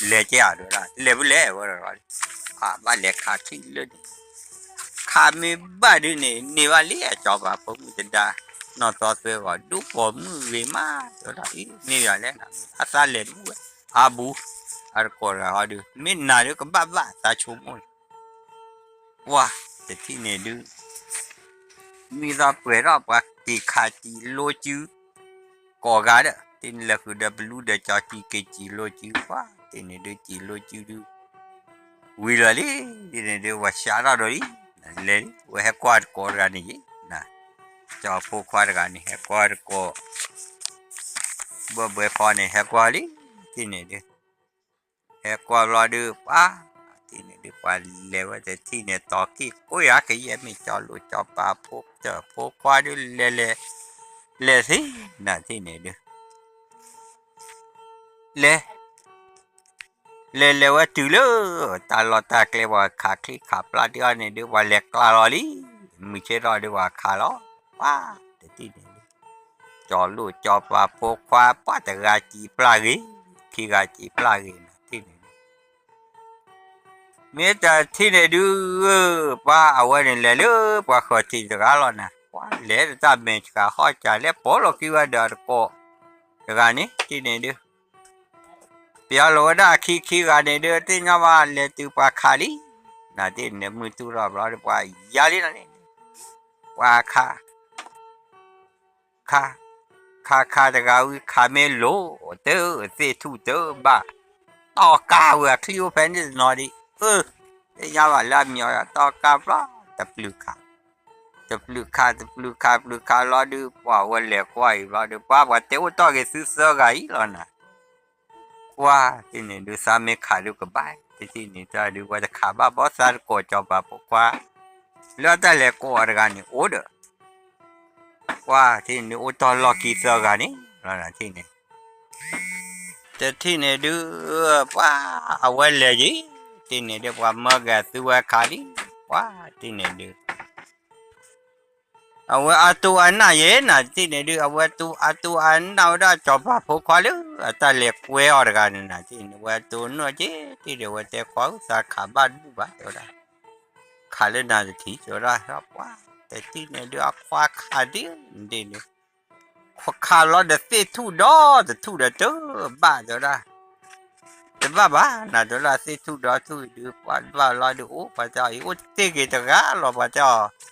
လဲၤကဲဧါ တဲဝဲဒၣ် လဲၤဖုလဲၣ်ဝဲဒီး ဘၣ်လဲၤခးချံၣ်လၢန့ၣ် ခးမ့ၢ်ဘၣ်ဒုးန့ၣ် န့ၢ်ဘၣ်လံအစီၤပၤဖိမုၣ်တဒါ နီၢ်သီသွဲဂီၤဒိၣ်ပိာ်မုၣ်ဂ့ၤမး တဲဝဲဒၣ် အံၤ မ့ၢ်ယၤလဲၣ်နၤ အသးလဲၤတဘူၣ်ဝဲ အါဘူး အတကိးတဂၤဟီဒုး မ့ၢ်နၤဒုးကဘၣ်ဘၣ်သးဆိကမိၣ်န့ၣ် ပှၤ တထံၣ်န့ၣ်ဒုး မံသီပှဲၤထီၣ်ပှၤက့ၤခးစံးလိစု ကိးဂၤဒီး တထံၣ်န့ၣ်လဲၤဃုာ်ဒီးပလူဒီးကၠီကံက့ၤစံးလိစု ပှၤ တထံၣ်န့ၣ်ဒုးစံးလိစုဒုး ဝံၤလီၤလံ တထံၣ်န့ၣ်ဒုး ပှၤစးထီၣ်ဒီးလံ လဲၤလံ ဝဲဟဲကွၢ်တကိးတဂၤန့ၣ်ယံၤ ကၠီဖိခွါတဂၤန့ၣ် ဟဲကွၢ်တကိး ဘၢၣ်ဘှဲဖီန့ၣ် ဟဲကွၢ်လံ တထံၣ်န့ၣ်ဒုး ဟဲကွၢ်ဘျီဒုး ပှၤ တထံၣ်န့ၣ်ဒုး ပှၤလဲၤဝဲတထံၣ်န့ၣ် တီၤကံၢ်ကွ့ၢ်ဧါ ကယဲၢ်မ့ၢ်ကၠီလိာ်ကၠီပၤဖိ ဖိခွါဒုးလဲၤလဲၤ လဲၤသ့ နၤတထံၣ်န့ၣ်ဒုး လဲၤ လဲၤလဲၤဝဲတုၤလၢ တၢ်လီၢ်တၢ်ကျဲ ပှၤခးချံခးပျၢ်တ့ၢ်အီၤန့ၣ်ဒုး ပှၤလဲၤကျါလီၤလံ မုၢ်ဆ့ၣ်ထီၣ်ဒုး ပှၤခးလီၤ ပှၤ တထံၣ်န့ၣ်ဒုး ကၠီလိာ်ကၠီပၤဖိခွါ ပှၤတဂၤစံးပျၢ်ဂ့ၤ ခံဂၤစံးပျၢ်ဂ့ၤ နၤတထံၣ်န့ၣ်ဒုး မ့ၢ်တထံၣ်န့ၣ်ဒုး ပှၤအဝဲန့ၣ်လဲၤလၢပှၤဃၢၤထံးတဂၤလီၤနၤ ပှၤလဲၤတၢ်မဲာ်ဆှးဟီၣ်စၢၤလၢပိာ်လိာ်ခံဝဲဒီးတကိးတဂၤန့ၣ် တထံၣ်န့ၣ်ဒုး ပျီလိာ်ဝဲဒၣ်ခံခံဂၤန့ၣ်ဒုး သ့ၣ်ညါဘၣ်လဲၤတုၤပှၤခးလံ နၤတထံၣ်န့ၣ် မုၢ်ထူၣ်ထီၣ်ဘျီဒီး ပှၤယါလံနၤန့ၣ် ပှၤခး ခး ခးခးတဂၤဝံၤ ခးမ့ၢ်လိၤ တသ့ၣ်ထူၣ်တဘၣ် တီၢ်ကးဝဲအချံအိၣ်ဖဲန့ၣ်တနီၤဒံး အၢ သ့ၣ်ညါဘၣ်လၢအမံၤအီၤ တီၢ်ကးဘျီ တပျုာ်ခး တပျုာ်ခး တပျုာ်ခးပျုာ်ခးလီၤဒုး ပှၤဝဲလဲၤကွၢ်အံၤဘျီဒုး ပှၤပှၤတဲအိၣ်တီၢ်က့ၤသုသၢဂၤအံၤလီၤနၤ ကွၢ် တထံၣ်န့ၣ်ဒုး သးမ့ၢ်ခးဒုးကဘၣ် တထံၣ်န့ၣ်တၢ်ဒုး ပှၤတခးဘၣ်ဘီသးတကိးကၠီပၤဖိခွါ လၢတၢ်လဲၤကိးအီၤတဂၤန့ၣ် အိၣ်ဒီး ကွၢ် တထံၣ်န့ၣ်ဒုး အိၣ်တီၢ်လီၢ်ခံသၢဂၤန့ၣ် လီၤနၤတထံၣ်န့ၣ် တထံၣ်န့ၣ်ဒုး ပှၤအဝဲလဲၤယံၤ တထံၣ်န့ၣ်ဒုး ပှၤမၢက့ၤသုဝဲခးလံ ကွၢ် တထံၣ်န့ၣ်ဒုး အဝဲအတိၢ်အနၢ်ယဲ နၤတထံၣ်န့ၣ်ဒုး အဝဲအတိၢ်အနၢ်ဝဲဒၣ်စီၤပၤဖိခွါလၢ အတၢ်လဲၤကွဲအီၤတဂၤန့ၣ် နၤတထံၣ်န့ၣ် အဝဲအတိၢ်အနၢ်က့ၤတ့ၢ်ဒီး အဝဲတဲခွါဧၢ သးခးဘၣ်တဘူၣ်ဘၣ် တဲဝဲဒၣ်, ခးလၢနၤတထံၣ် တဲဝဲဒၣ်, ပှၤတထံၣ်န့ၣ်ဒုး အခွါခးဒ်န့ၣ်ဒုး ခွါခးလီၤဒီးသ့ၣ်ထူၣ်ဒီတထူၣ်ဒီးတဘၣ် တဲဝဲဒၣ်, တဘၣ်ဘၣ် နၤတဲဝဲဒၣ် သ့ၣ်ထူၣ်ဒီတထူၣ်အံၤဒုး ပှၤတဘၣ်လီၤဒုး အိၣ်ပှၤတဲအီၤအံၤ အိၣ်တ့ၢ်က့ၤတဂၤလီၤ ပှၤတဲအီၤ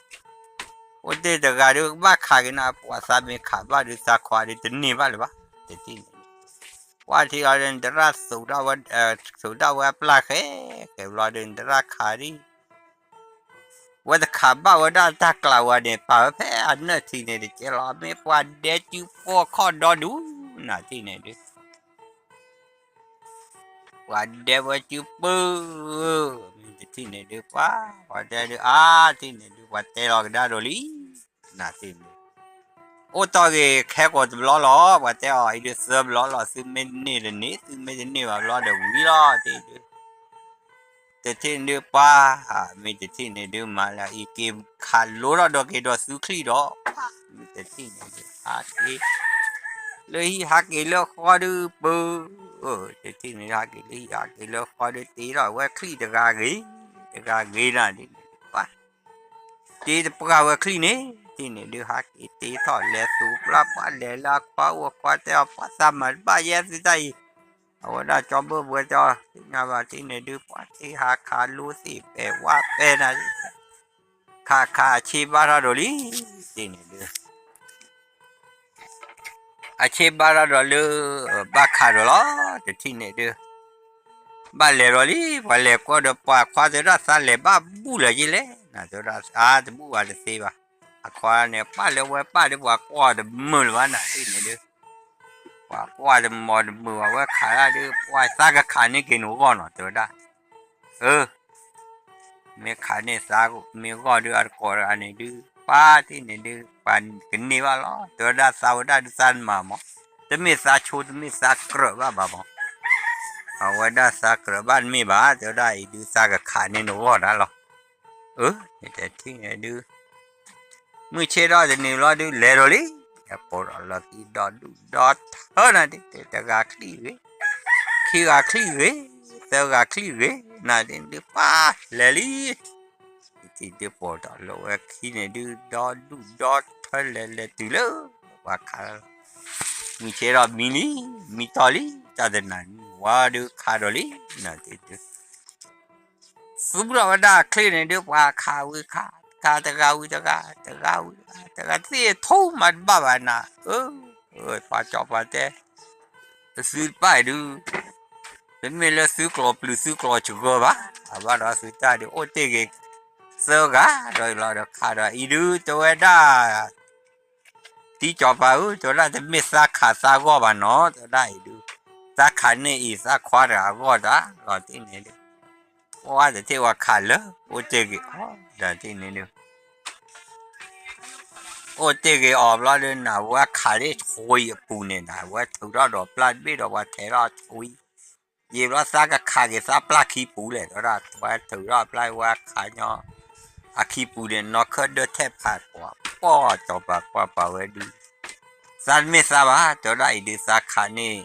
အိၣ်တ့ၢ်တဂၤဒုး ကဘၣ်ခးက့ၤနၤ ပှၤသးမ့ၢ်ခးဘၣ်ဒုး သးခွါဒုးတန့ၢ်ဘၣ်လၢၤဘၣ် တထံၣ်န့ၣ်ဒုး, ပှၤထံၣ်အီၤဒုး နတရၣ် သူးဒၣ်ဝဲအပျၢ်ဃဲ ဃဲဘျီဒုး နတရၣ်ခးဒံး ဝဲတခးဘၣ်ဝဲဒၣ်တၢ်ကျးဝဲန့ၣ် ပာ်ဝဲဖဲအနၢၣ်ထံန့ၣ်တကဲလီၤ မ့ၢ်ပှၤဒဲကၠူပိာ်ခီၣ်ဒီဒူၣ် နၤတထံၣ်န့ၣ်ဒုး ပှၤဒဲဝဲကၠူပၢၢ်, မ့ၢ်တထံၣ်န့ၣ်ဒုး ပှၤ ပှၤတဲဒုး အါ တထံၣ်န့ၣ်ဒုး ပှၤတဲလီၤကဒါဒီးလံ, နၤတထံၣ်န့ၣ်ဒုး အိၣ်တီၢ်ဂ့ၤခဲကိာ်တဘျီလီၤ ပှၤတဲအီၤအံၤဒုး သၢဘျီလီၤ သုမ့ၢ်န့ၢ်တန့ၢ် သုမ့ၢ်တန့ၢ်ဘၣ်ဘျီဒီးဝံၤလီၤ တထံၣ်ဒုး တထံၣ်န့ၣ်ဒုး ပှၤ မ့ၢ်တထံၣ်န့ၣ်ဒုး မၤလၢအံၤက့ၤခးလိထီၣ်ဒီးက့ၤဒီးသုချံၣ်ဒီး ပှၤ မ့ၢ်တထံၣ်န့ၣ်ဒုး ဟးက့ၤ လၢဟံၣ်ဟးက့ၤလၢဃီဒုး ပၢၢ်, တထံၣ်န့ၣ်ဒုး ဟးက့ၤလၢဟံၣ်ဟးက့ၤလၢဃီဒုး တ့ထီၣ်ဝဲချံၣ်တဂၤဂ့ၤ တဂၤဂ့ၤနၤဒ်န့ၣ်ဒုး ပှၤ တ့တပှၢ်ဝဲချံၣ်န့ၣ် တထံၣ်န့ၣ်ဒုး ဟးက့ၤတ့ထီၣ်လဲၤသူးပျၢ် ပှၤလဲၤလၢအခွါအိၣ် အခွါတဲအီၤ ပှၤသးမၤတဘၣ်ယဲသုတၢ်အံၤ, အဝဲဒၣ်ကၠီဘၢၣ်ဘှဲတဲအီၤ သ့ၣ်ညါဘၣ် တထံၣ်န့ၣ်ဒုး ပှၤထံၣ်ဟးခးလိသ့ၣ်ပဲာ်ဝါပဲာ်နၤ ခးခးအဆ့ဘါထီၣ်ဒီးလံ, တထံၣ်န့ၣ်ဒုး အဆ့ဘါထီၣ်ဒီးလၢ ဘၣ်ခးဒီးလီၤ, တထံၣ်န့ၣ်ဒုး ဘၣ်လဲၤဒီးလံ, ပှၤလဲၤကွၢ်ဒီးပှၤခွါတဲဝဲဒၣ်သးလဲၤဘၣ်ဘူၣ်လၢၤယ့လဲၣ်, နၤတဲဝဲဒၣ် အါ တဘူၣ်ဘၣ်တသ့ဘၣ်, အခွါန့ၣ် ပၢ်လၢဝဲပၢ်ဒုး ပှၤကွၢ်တမုာ်လၢၤဘၣ်နၤ တထံၣ်န့ၣ်ဒုး ပှၤကွၢ်တမုာ်တမုာ်ဘၣ် ဝဲခးဒၣ်ဒုး ပှၤသးကခးန့ၢ်က့ၤနဂီၢ်နီၤ တဲဝဲဒၣ်, အၢ မ့ၢ်ခးန့ၢ်သးမ့ၢ်ဂီၢ်ဒုး အတကိးတဂၤန့ၣ်ဒုး ပၢ်တထံၣ်န့ၣ်ဒုး ပှၤကန့ၢ်ဘၣ်လီၤ, တဲဝဲဒၣ်သးဝဲဒၣ်ဒုးသးတမၤမး, တမ့ၢ်သးဆိ တမ့ၢ်သးကြၢးဘၣ်ဘၣ်မး, အဝဲဒၣ်သးကြၢးဘၣ်တမ့ၢ်ဘၣ် တဲဝဲဒၣ်အံၤဒုး သးကခးန့ၢ်နဂီၢ်ဒၣ်လီၤ, အၢ မ့ၢ်တထံၣ်န့ၣ်ဒုး မုၢ်ဆ့ၣ်ထီၣ်တနံၤဘျီဒုး လဲၤဒီးလံ, ပိာ်ထီၣ်လီၢ်ခံဒီဒူၣ်ဒီထၢနၤဒုး တဂၤချံၣ်ဂ့ၤ, ခံဂၤချံၣ်ဂ့ၤ, သၢဂၤချံၣ်ဂ့ၤ, နၤဒုး ပၢ်လဲၤလံ, တထံၣ်ဒုးပိာ်ထီၣ်လၢဝဲခံန့ၣ်ဒုး ဒီဒူၣ်ဒီထၢလဲၤလဲၤတုၤလၢ ပှၤခးလီၤ, မုၢ်ဆ့ၣ်ထီၣ်မံလံ, မံတီၢ်လံ, တၢ်တနၤနံၤဝဲဒုးခးဒီးလံ, နၤဒုး သူထီၣ်ဝဲဒၣ်ချံၣ်န့ၣ်ဒုး ပှၤခးဝံၤခး, ခးတဂၤဝံၤတဂၤ, တဂၤဝံၤတဂၤ, တဂၤသ့ၣ်ထူမၤတဘၣ်ဘၣ်နၤ, အၢ ပှၤကၠီပှၤတဲ, သုတပၢ်အံၤဒုး, တမ့ၢ်လၢသုကျိာ်ပျုၤသုကျိာ်စှၤဘၣ်, အဘၣ်ဒီးသုတၢ်ဒုး အိၣ်တ့ၢ်ဂ့ၤ, သၢဂၤဒီးလီၤဒီးခးဒီးအံၤဒုး တဲဝဲဒၣ် တံၤကၠီၤပၤဧၢ, တဲဝဲဒၣ်တမ့ၢ်သးခးသးဂီၢ်ဘၣ်နီၤ, တဲဝဲဒၣ်အံၤဒုး, သးခးန့ၢ်အံၤသးခွါတဂၤအဂီၢ်တၢ်လီၤတံၢ်န့ၣ်ဒုး, ပှၤတထံၣ်ဝဲခးလၢ အိၣ်တ့ၢ်ဂ့ၤအီၤ ဒီးတံၢ်န့ၣ်ဒုး, အိၣ်တ့ၢ်ဂ့ၤအီၤဘျီဒုး နဝဲခးလၢထွံအပူၤန့ၣ် နဝဲထုးထီၣ်ဒီးပျၢ်တဘ့ၣ်ဒီးပှၤထဲးထီၣ်ထွံ ယံာ်ဘျီသးကခးက့ၤသးပျၢ်ခံပူၤလဲၣ် တဲဝဲဒၣ် ဝဲထုးထီၣ်ပျၢ်ဝဲခးညီ, အခံပူၤန့ၣ် နီၢ်ခၢၣ်ဒၢထဲးဖးကွၢ် ပှၢ်ကၠီၤပၤကွၢ်ပာ်ဝဲဒုး, သးတမ့ၢ်သးဘၣ် တဲဝဲဒၣ်အံၤဒုး သးခးန့ၢ်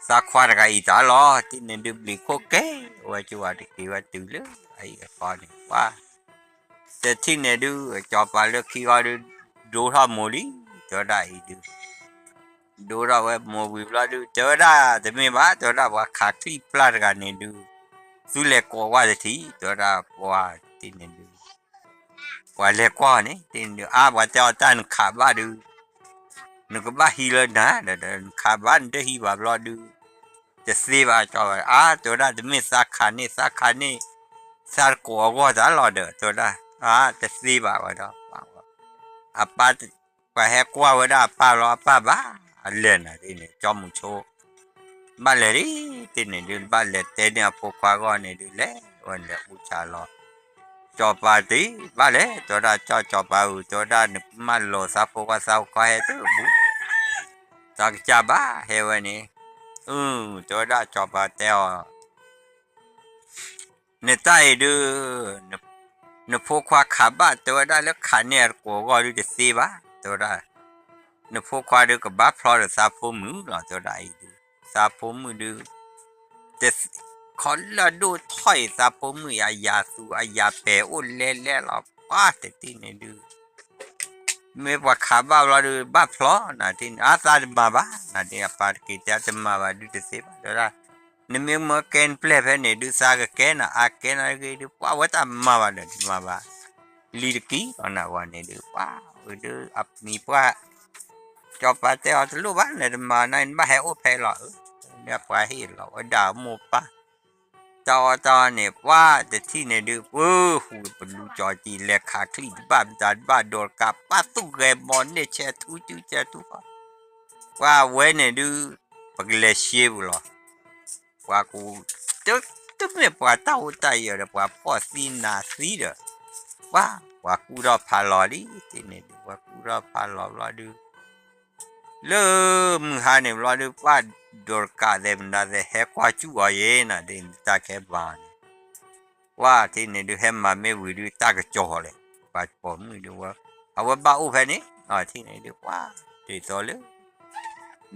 သးခွါတဂၤအံၤတၢ်လီၤ တံၢ်န့ၣ်ဒုး ဘျံးခိၣ်ကဲ ဝဲကဝၤတက့ၤဝဲတုၤလၢအအံၤအဃီန့ၣ် ပှၤ တထံၣ်န့ၣ်ဒုး ကၠီၤပၤလၢခံဂီၤဒုး ဒိထီၣ်မိၢ်လံ တဲဝဲဒၣ်အံၤဒုး ဒိထီၣ်ဝဲမိၢ်ဝံၤဘျီဒုး တဲဝဲဒၣ်တမ့ၢ်ဘၣ် တဲဝဲဒၣ်ပှၤခးချံၣ်ပျၢ်တဂၤန့ၣ်ဒုး သုလဲၤကိးဝဲတထံၣ် တဲဝဲဒၣ်ပှၤတထံၣ်န့ၣ်ဒုး ပှၤလဲၤကွၢ်န့ၣ် တထံၣ်န့ၣ်ဒုး အါ ပှၤတဲအီၤတၢ်နခးဘၣ်ဒုး နကဘၣ်ဟံးလၢနၤ နခးဘၣ်နတဟံးဘၣ်ဘျီဒုး တသ့ဘၣ် ကၠီၤပၤ အါ တဲဝဲဒၣ်တမ့ၢ်သးခးန့ၢ် သးခးန့ၢ် သးတကိးအဂီၢ်တၢ်လီၤဒီး တဲဝဲဒၣ် အါ တသ့ဘၣ်ဝဲဒီး အပၢ် ပှၤဟဲကွၢ်ဝဲဒၣ်အပၢ်လီၤ အပၢ်ဘၣ်လဲၤနၤဒ်န့ၣ် ကၠီမုၢ်ဆိ ဘၣ်လဲၤလံ တထံၣ်န့ၣ်ဒုး ဘၣ်လဲၤတဲန့ၢ်အဖိခွါအဂီၢ်န့ၣ်ဒုး လဲၤဝဲလဲၤအူဆါလီၤ ကၠီၤပၤတံၢ် ဘၣ်လဲၤ တဲဝဲဒၣ် ကၠီၤ ကၠီၤပၤဧၢ တဲဝဲဒၣ် နမၢလီၤသးဖိခွါ သးဖိခွါဟဲတဘူၣ် သးကစၢ်ဘၣ် ဟဲဝဲန့ၣ် အု တဲဝဲဒၣ် ကၠီၤပၤတဲအီၤ နတၢ်အံၤဒုး န နဖိခွါခးဘၣ် တဲဝဲဒၣ်လၢခးန့ၢ်အသကိးအဂီၢ်ဒုးတသ့ဘၣ် တဲဝဲဒၣ်, နဖိခွါဒုးကဘၣ်ဖျီဒီးသးဖိမုၣ်လီၤ တဲဝဲဒၣ်အံၤဒုး, သးဖိမုၣ်ဒုး တ ခီလၢဒိၣ်ထီၣ်အံၤ သးဖိမုၣ်အယၤသူအယၤပဲာ်အိၣ်လဲလဲလီၤ ပှၤတထံၣ်န့ၣ်ဒုး မ့ၢ်ပှၤခးဘၣ်ဘျီဒုး ဘၣ်ဖျီနၤတထံၣ်န့ၣ် အသးတမၤဘၣ် နၤဒုး အပၢ်တက့ၤတဲတမၤဘၣ်ဒုးတသ့ဘၣ် တဲဝဲဒၣ်, နမ့ၢ်မၢကဲနပျဲၢ်ဖဲန့ၣ်ဒုး သးကကဲနၤ အကဲနၤတဂ့ၤဒုး ပှၤဝဲတၢ်မၤဘၣ်ဒီးတမၤဘၣ် လံၤတကံၢ်လီၤနၤဝဲန့ၣ်ဒုး ပှၤဝဲဒုး အမံၤပှၢ် ကၠီၤပၤတဲအီၤတလိၣ်ဘၣ် နတမၤနၤ နဘၣ်ဟဲအိၣ်ဖဲအံၤလီၤ လၢပှၤဟ့ၣ်လီၤဝဲဒၣ်အမိၢ်ပၢ် တၢ်အီၣ်တၢ်အီန့ၣ် ပှၤတထံၣ်န့ၣ်ဒုး ပှၤဟူးပလူကၠီၤကံၤ လဲၤခးချံၣ်တဘၣ်မတၤတဘၣ် ဒိးတကး ပၣ်သူၣ်ဂဲၤမီၤန့ၢ်ဆဲးထူကၠူဆဲးထူဃီ ပှၤဝဲန့ၣ်ဒုး ပကလဲၤရှဲပူၤလီၤ ပှၤကူ တမ့ၢ်ပှၤတၢ်အိၣ်တၢ်ယၢၤဒီး ပှၤဖှီၣ်သံနးသံဒီး ပှၤ ပှၤကူထီၣ်ဖးလီၤလံ တထံၣ်န့ၣ်ဒုး ပှၤကူထီၣ်ဖးလီၤဘျီဒုး လၢမုၢ်ဟါန့ၣ်ဘျီဒုး ပှၤဒိးတကးသဲးမတၤသဲး ဟဲကွၢ်စူၣ်အီၤယဲနၤ တထံၣ်န့ၣ် တၢ်ခဲဘၣ်န့ၣ် ပှၤတထံၣ်န့ၣ်ဒုး ဟဲမၤမ့ၢ်ဝံၤဒုး တၢ်ကစီၤလဲၣ် ပှၤပိာ်မုၣ်ဒုးဝဲ အဝဲဘၣ်အိၣ်ဖဲန့ၣ် တထံၣ်န့ၣ်ဒုး ပှၤ ဒ်သိးလၢ ဒိး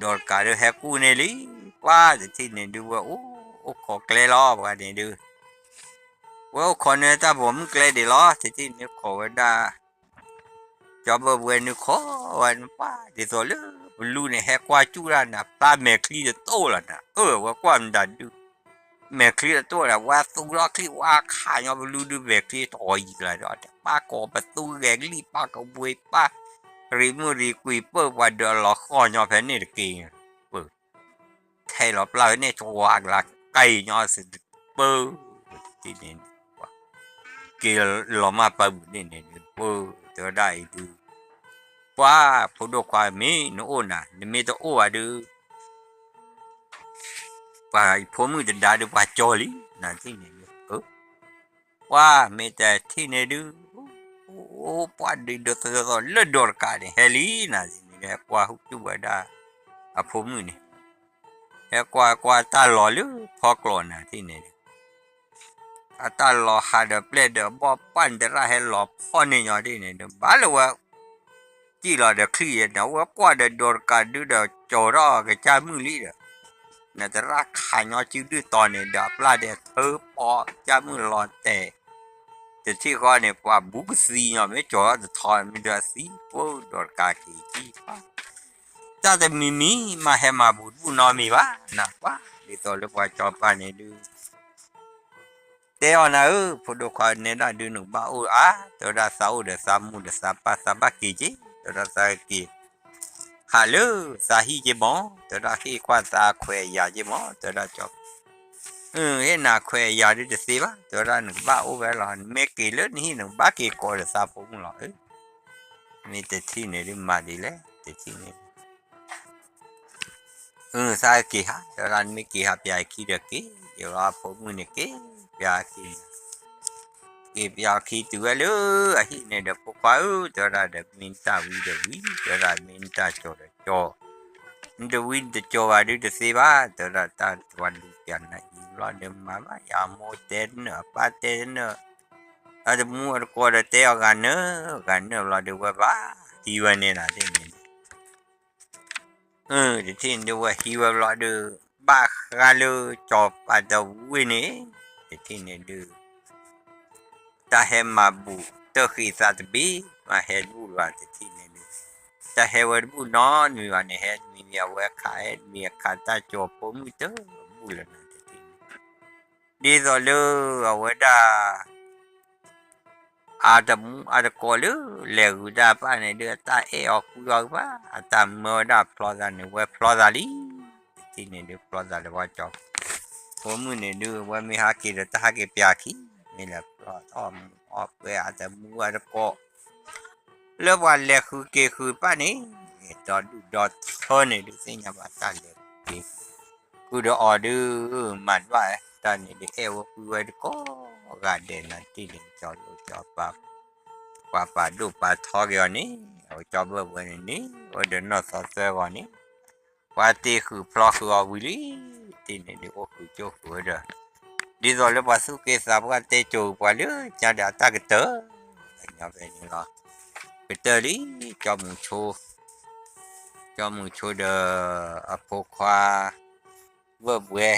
တကးဒုးဟဲကူၣ်န့ၢ်လံ ပှၤတထံၣ်န့ၣ်ဒုး ဝဲအိၣ် အိၣ်ခိးကျဲလီၤ ပှၤန့ၣ်ဒုး ဝဲအိၣ်ခိးန့ၢ်တၢ်ပိာ်မုၣ်ကျဲဒံးလီၤ တထံၣ်န့ၣ်ခိးဝဲဒၣ် ကၠီဘၢၣ်ဝဲန့ၣ်ခိးဝဲန့ၣ် ပှၤဒ်သိးလၢ ပလူန့ၣ်ဟဲကွၢ်စူၣ်တၢ်နၤ ဖျါမဲာ်ချံတတိၢ်လီၤနၤ အၢ ဝဲကွၢ်မတၤဒုး မဲာ်ချံတတိၢ်ဒီး ဝဲသူထီၣ်ချံ ဝဲခးညီပလူဒုး မဲာ်ချံတအိၣ်ယံၤလီၤဒီး ပၢ်ကိးပသူဂဲၤကလံၣ် ပၢ်ကဝ့ၤ ပၢ်ရံးမုၣ်ရံးကွံာ်ပၢၢ် ပှၤဒၢးလီၤဃီၢ်ညီဖဲန့ၣ်တက့ၢ် ပၢၢ် ထဲးလီၤပျၢ်ဖဲန့ၣ် ကဝၤကလၤကံၤညီစ့ၢ် ပၢၢ် တထံၣ်န့ၣ် က့ၤလီၤမၢ်ပၢ်မုၢ်န့ၣ်န့ၣ်ဒုး ပၢၢ် တဲဝဲဒၣ်အံၤဒုး ပှၤဖိဒိၣ်ခွါမ့ၢ်နအိၣ်နၤ နမ့ၢ်တအိၣ်ဘၣ်ဒုး ပှၤဖိမုၣ်တဒါဒုး ပှၤကၠီၤလံ နၤတထံၣ်န့ၣ်ဒုး ပှၤမ့ၢ်တထံၣ်န့ၣ်ဒုး ပှၤဒုးဒိးသသိးလၢဒိးတကးန့ၣ် ဟဲလံ နၤတထံၣ်န့ၣ်ဒုး ဟဲကွၢ်ဟူးစူၣ်ဝဲဒၣ် အဖိမုၣ်န့ၣ် ဟဲကွၢ်ကွၢ်တၢ်လီၤလၢဖီကျိးနၤတထံၣ်န့ၣ်ဒုး အတၢ်လီၤဟးဒီးပျဲၢ်ဒီးဘီၣ်ပှၢ်နတရၣ်ဟဲလီၤဖီၣ်န့ၢ်ညီတထံၣ်န့ၣ်ဒုး ဘၣ်လၢဝဲ စံၣ်လီၤဒီးချံၣ်ယဲၢ်န့ၣ် အဝဲကွၢ်ဒီးဒိးတကးဒုးဒီး ကၠီၤထီၣ်ကစၢ်မုၣ်လံဒီး နတရၣ်ခးညီစုဒုၣ်တီၤန့ၣ်ဒီး အပျၢ်ဒဲးထၢပီကစၢ်မုၣ်လီၤတဲာ် တထံၣ်ဃီန့ၣ် ပှၤဘူးကသံညီ မ့ၢ်ကၠီၤထီၣ်တထီ မ့ၢ်ဒုးအသံ ပှၤဒိးတကးက့ၤကံၢ်ပှၤ တၢ်တမံၤမံၤမးဟဲမၤဘူးတဘူၣ်နီတမံၤဘၣ် နပှၤ ဒ်သိးလၢပှၤကၠီၤပၤန့ၣ်ဒုး တဲအီၤနၤဧၢ ဖိဒိၣ်ခွါနဲဒၣ်ဒုး နကဘၣ်အိၣ်အါ တဲဝဲဒၣ်သးအိၣ်ဒီးသးမိၢ်ဒီးသးပၢ် သးဘၣ်က့ၤက့ၤ တဲဝဲဒၣ်သးက့ၤ ဟးလၢသးဟံၣ်က့ၤမး တဲဝဲဒၣ်ဟ့ၣ်ကွၢ်သးခွဲးအယာ်က့ၤမး တဲဝဲဒၣ်ကၠီၤ အၢ ဟ့ၣ်နၤခွဲးအယာ်ဒုးတသ့ဘၣ် တဲဝဲဒၣ်နကဘၣ်အိၣ်ဝဲလီၤ နမ့ၢ်က့ၤလၢနဟံၣ် နကဘၣ်က့ၤကိးဒီးသးဖိမုၣ်လီၤ မ့ၢ်တထံၣ်န့ၣ်ဒုးမၤဒ်လဲၣ် တထံၣ်န့ၣ်ဒုး အၢ သးက့ၤဟး တဲဝဲဒၣ်နမ့ၢ်က့ၤဟးပၠးအခံဒီးက့ၤ ယဝဲအဖိမုၣ်န့ၣ်က့ၤပၠးအခံန့ၣ် က့ၤပၠးအခံတုၤဝဲလၢအဟံၣ်န့ၣ်ဒီး ဖိခွါဧၢ တဲဝဲဒၣ်ဒီး မ့ၢ်နတၢ်ဝံဒီးဝံ တဲဝဲဒၣ်မ့ၢ်နတၢ်ကၠီၤဒီးကၠီၤ နတဝံနတကၠီၤဘၣ်ဒုးတသ့ဘၣ် တဲဝဲဒၣ်တၢ်တဝါလူၤပၠးနၤအံၤဘျီဒီးမၤဘၣ် ယအမိၢ်တဲတနၢၣ် အပၢ်တဲတနၢၣ် အတမူအတကိးဒီးတဲအီၤဂၤနၢၤ ဂၤနၢၤဘျီဒီးဝဲဘၣ် ဟံးဝဲန့ၣ်နၤတထံၣ်န့ၣ် အၢ တထံၣ်န့ၣ်ဒုးဝဲဟံးဝဲဘျီဒုး ဘၣ်ဃးလၢကၠီၤပၤတဝ့ၢ်န့ၣ် တထံၣ်န့ၣ်ဒုး တၢ်ဟဲမၤဘူၣ်တၢ်ဃ့သးတဘ့ၣ် မၤဟဲတဘူၣ်ဘၣ် တထံၣ်န့ၣ်ဒုး တၢ်ဟဲဝဲတဘူၣ်နီတမံၤဘၣ်န့ၣ် ဟဲတမံၤမံၤ အဝဲခးဟဲတမံၤအခးတၢ်ကၠီၤဖိမုၣ်တဘူၣ်လၢၤနၤတထံၣ်န့ၣ် ဒ်သိးလၢအဝဲဒၣ် အတမူအတကိးလၢ လဲၤဂုာ်တၢ်ပၢ်န့ၣ်ဒုး အတၢ်အဲၣ်အီၤကွံအီၤဘၣ် အတၢ်မၢဝဲဒၣ်ဖျီသးန့ၣ် ဝဲဖျီသးလံ တထံၣ်န့ၣ်ဒုးဖျီသးလၢပှၤကၠီၤ ဖိမုၣ်န့ၣ်ဒုး ဝဲမ့ၢ်ဟးက့ၤဒီးတၢ်ဟးက့ၤပၠးခံ မ့ၢ်လဲၤဖျီအီၣ်မူအီၣ်ပှဲၤအတမူအတကိး လၢပှၤလဲၤဃုာ်က့ၤဃုာ်ပၢ်န့ၣ် ဒီဒူၣ်ဒီထၢန့ၣ်ဒုး သ့ၣ်ညါဘၣ်တၢ်လဲၤဃုာ်က့ၤ ဃုာ်ဒီးအီၤဒုး မၤဒွးတၢ်န့ၣ်ဒုး အဲၣ်ဝဲကွံဝဲတကိးဂၤဒဲးနၤတထံၣ်န့ၣ် ကၠီၤလိၣ်ကၠီၤပၤ ပှၤပာ်ဒိၣ်ပာ်ထီက့ၤအီၤန့ၣ် အဝဲကၠီဘၢၣ်ဝဲန့ၣ်န့ၣ် ဝဲဒီးနီၢ်သီသၢဂီၤန့ၣ် ပှၤတ့ဃုာ်ဖျီဃုာ်အီၤဝံၤလံ တထံၣ်န့ၣ်ဒုး အိၣ်ဃုာ်ကၠိဃုာ်ဝဲဒီး ဒ်သိးလၢပှၤသူၣ်က့သးပှၢ်တဲစိၤပှၤလၢညါဒီးအတၢ်ကတၢၢ်, ကညီဖဲန့ၣ်လီၤ. ကတၢၢ်လံ, ကၠီမုၢ်ဆိ, ကၠီမုၢ်ဆိဒီး အဖိခွါ ဝၢၢ်ဘှဲ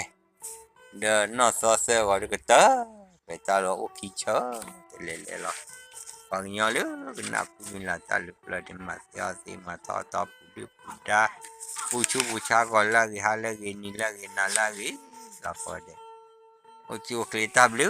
ဒီးနီၢ်သီသၢဂီၤဒီးကတၢၢ်, ဖဲတၢ်လီၤအိၣ်ခံဆၢ တလဲၤလဲၤလီၤ. ပှၤကညီလၢကနၢ်ပူၤမုၢ်လၢ်တၢ်လုၢ်ပျၢၢ်န့ၣ် မၤသ့အီၣ်သ့ မၤထီၣ်အီၣ်ထီ ပူၤဒုၣ်ပူၤဒါ, ပူၤဆူပူၤဆါ ဂီၤလၢအဂ့ၤ ဟါလၢအဂ့ၤ နံၤလၢအဂ့ၤ နၤလၢအဂ့ၤ လီၤဃီဒီး အိၣ်ဆူၣ်အိၣ်ချ့တၢ်ဘျုး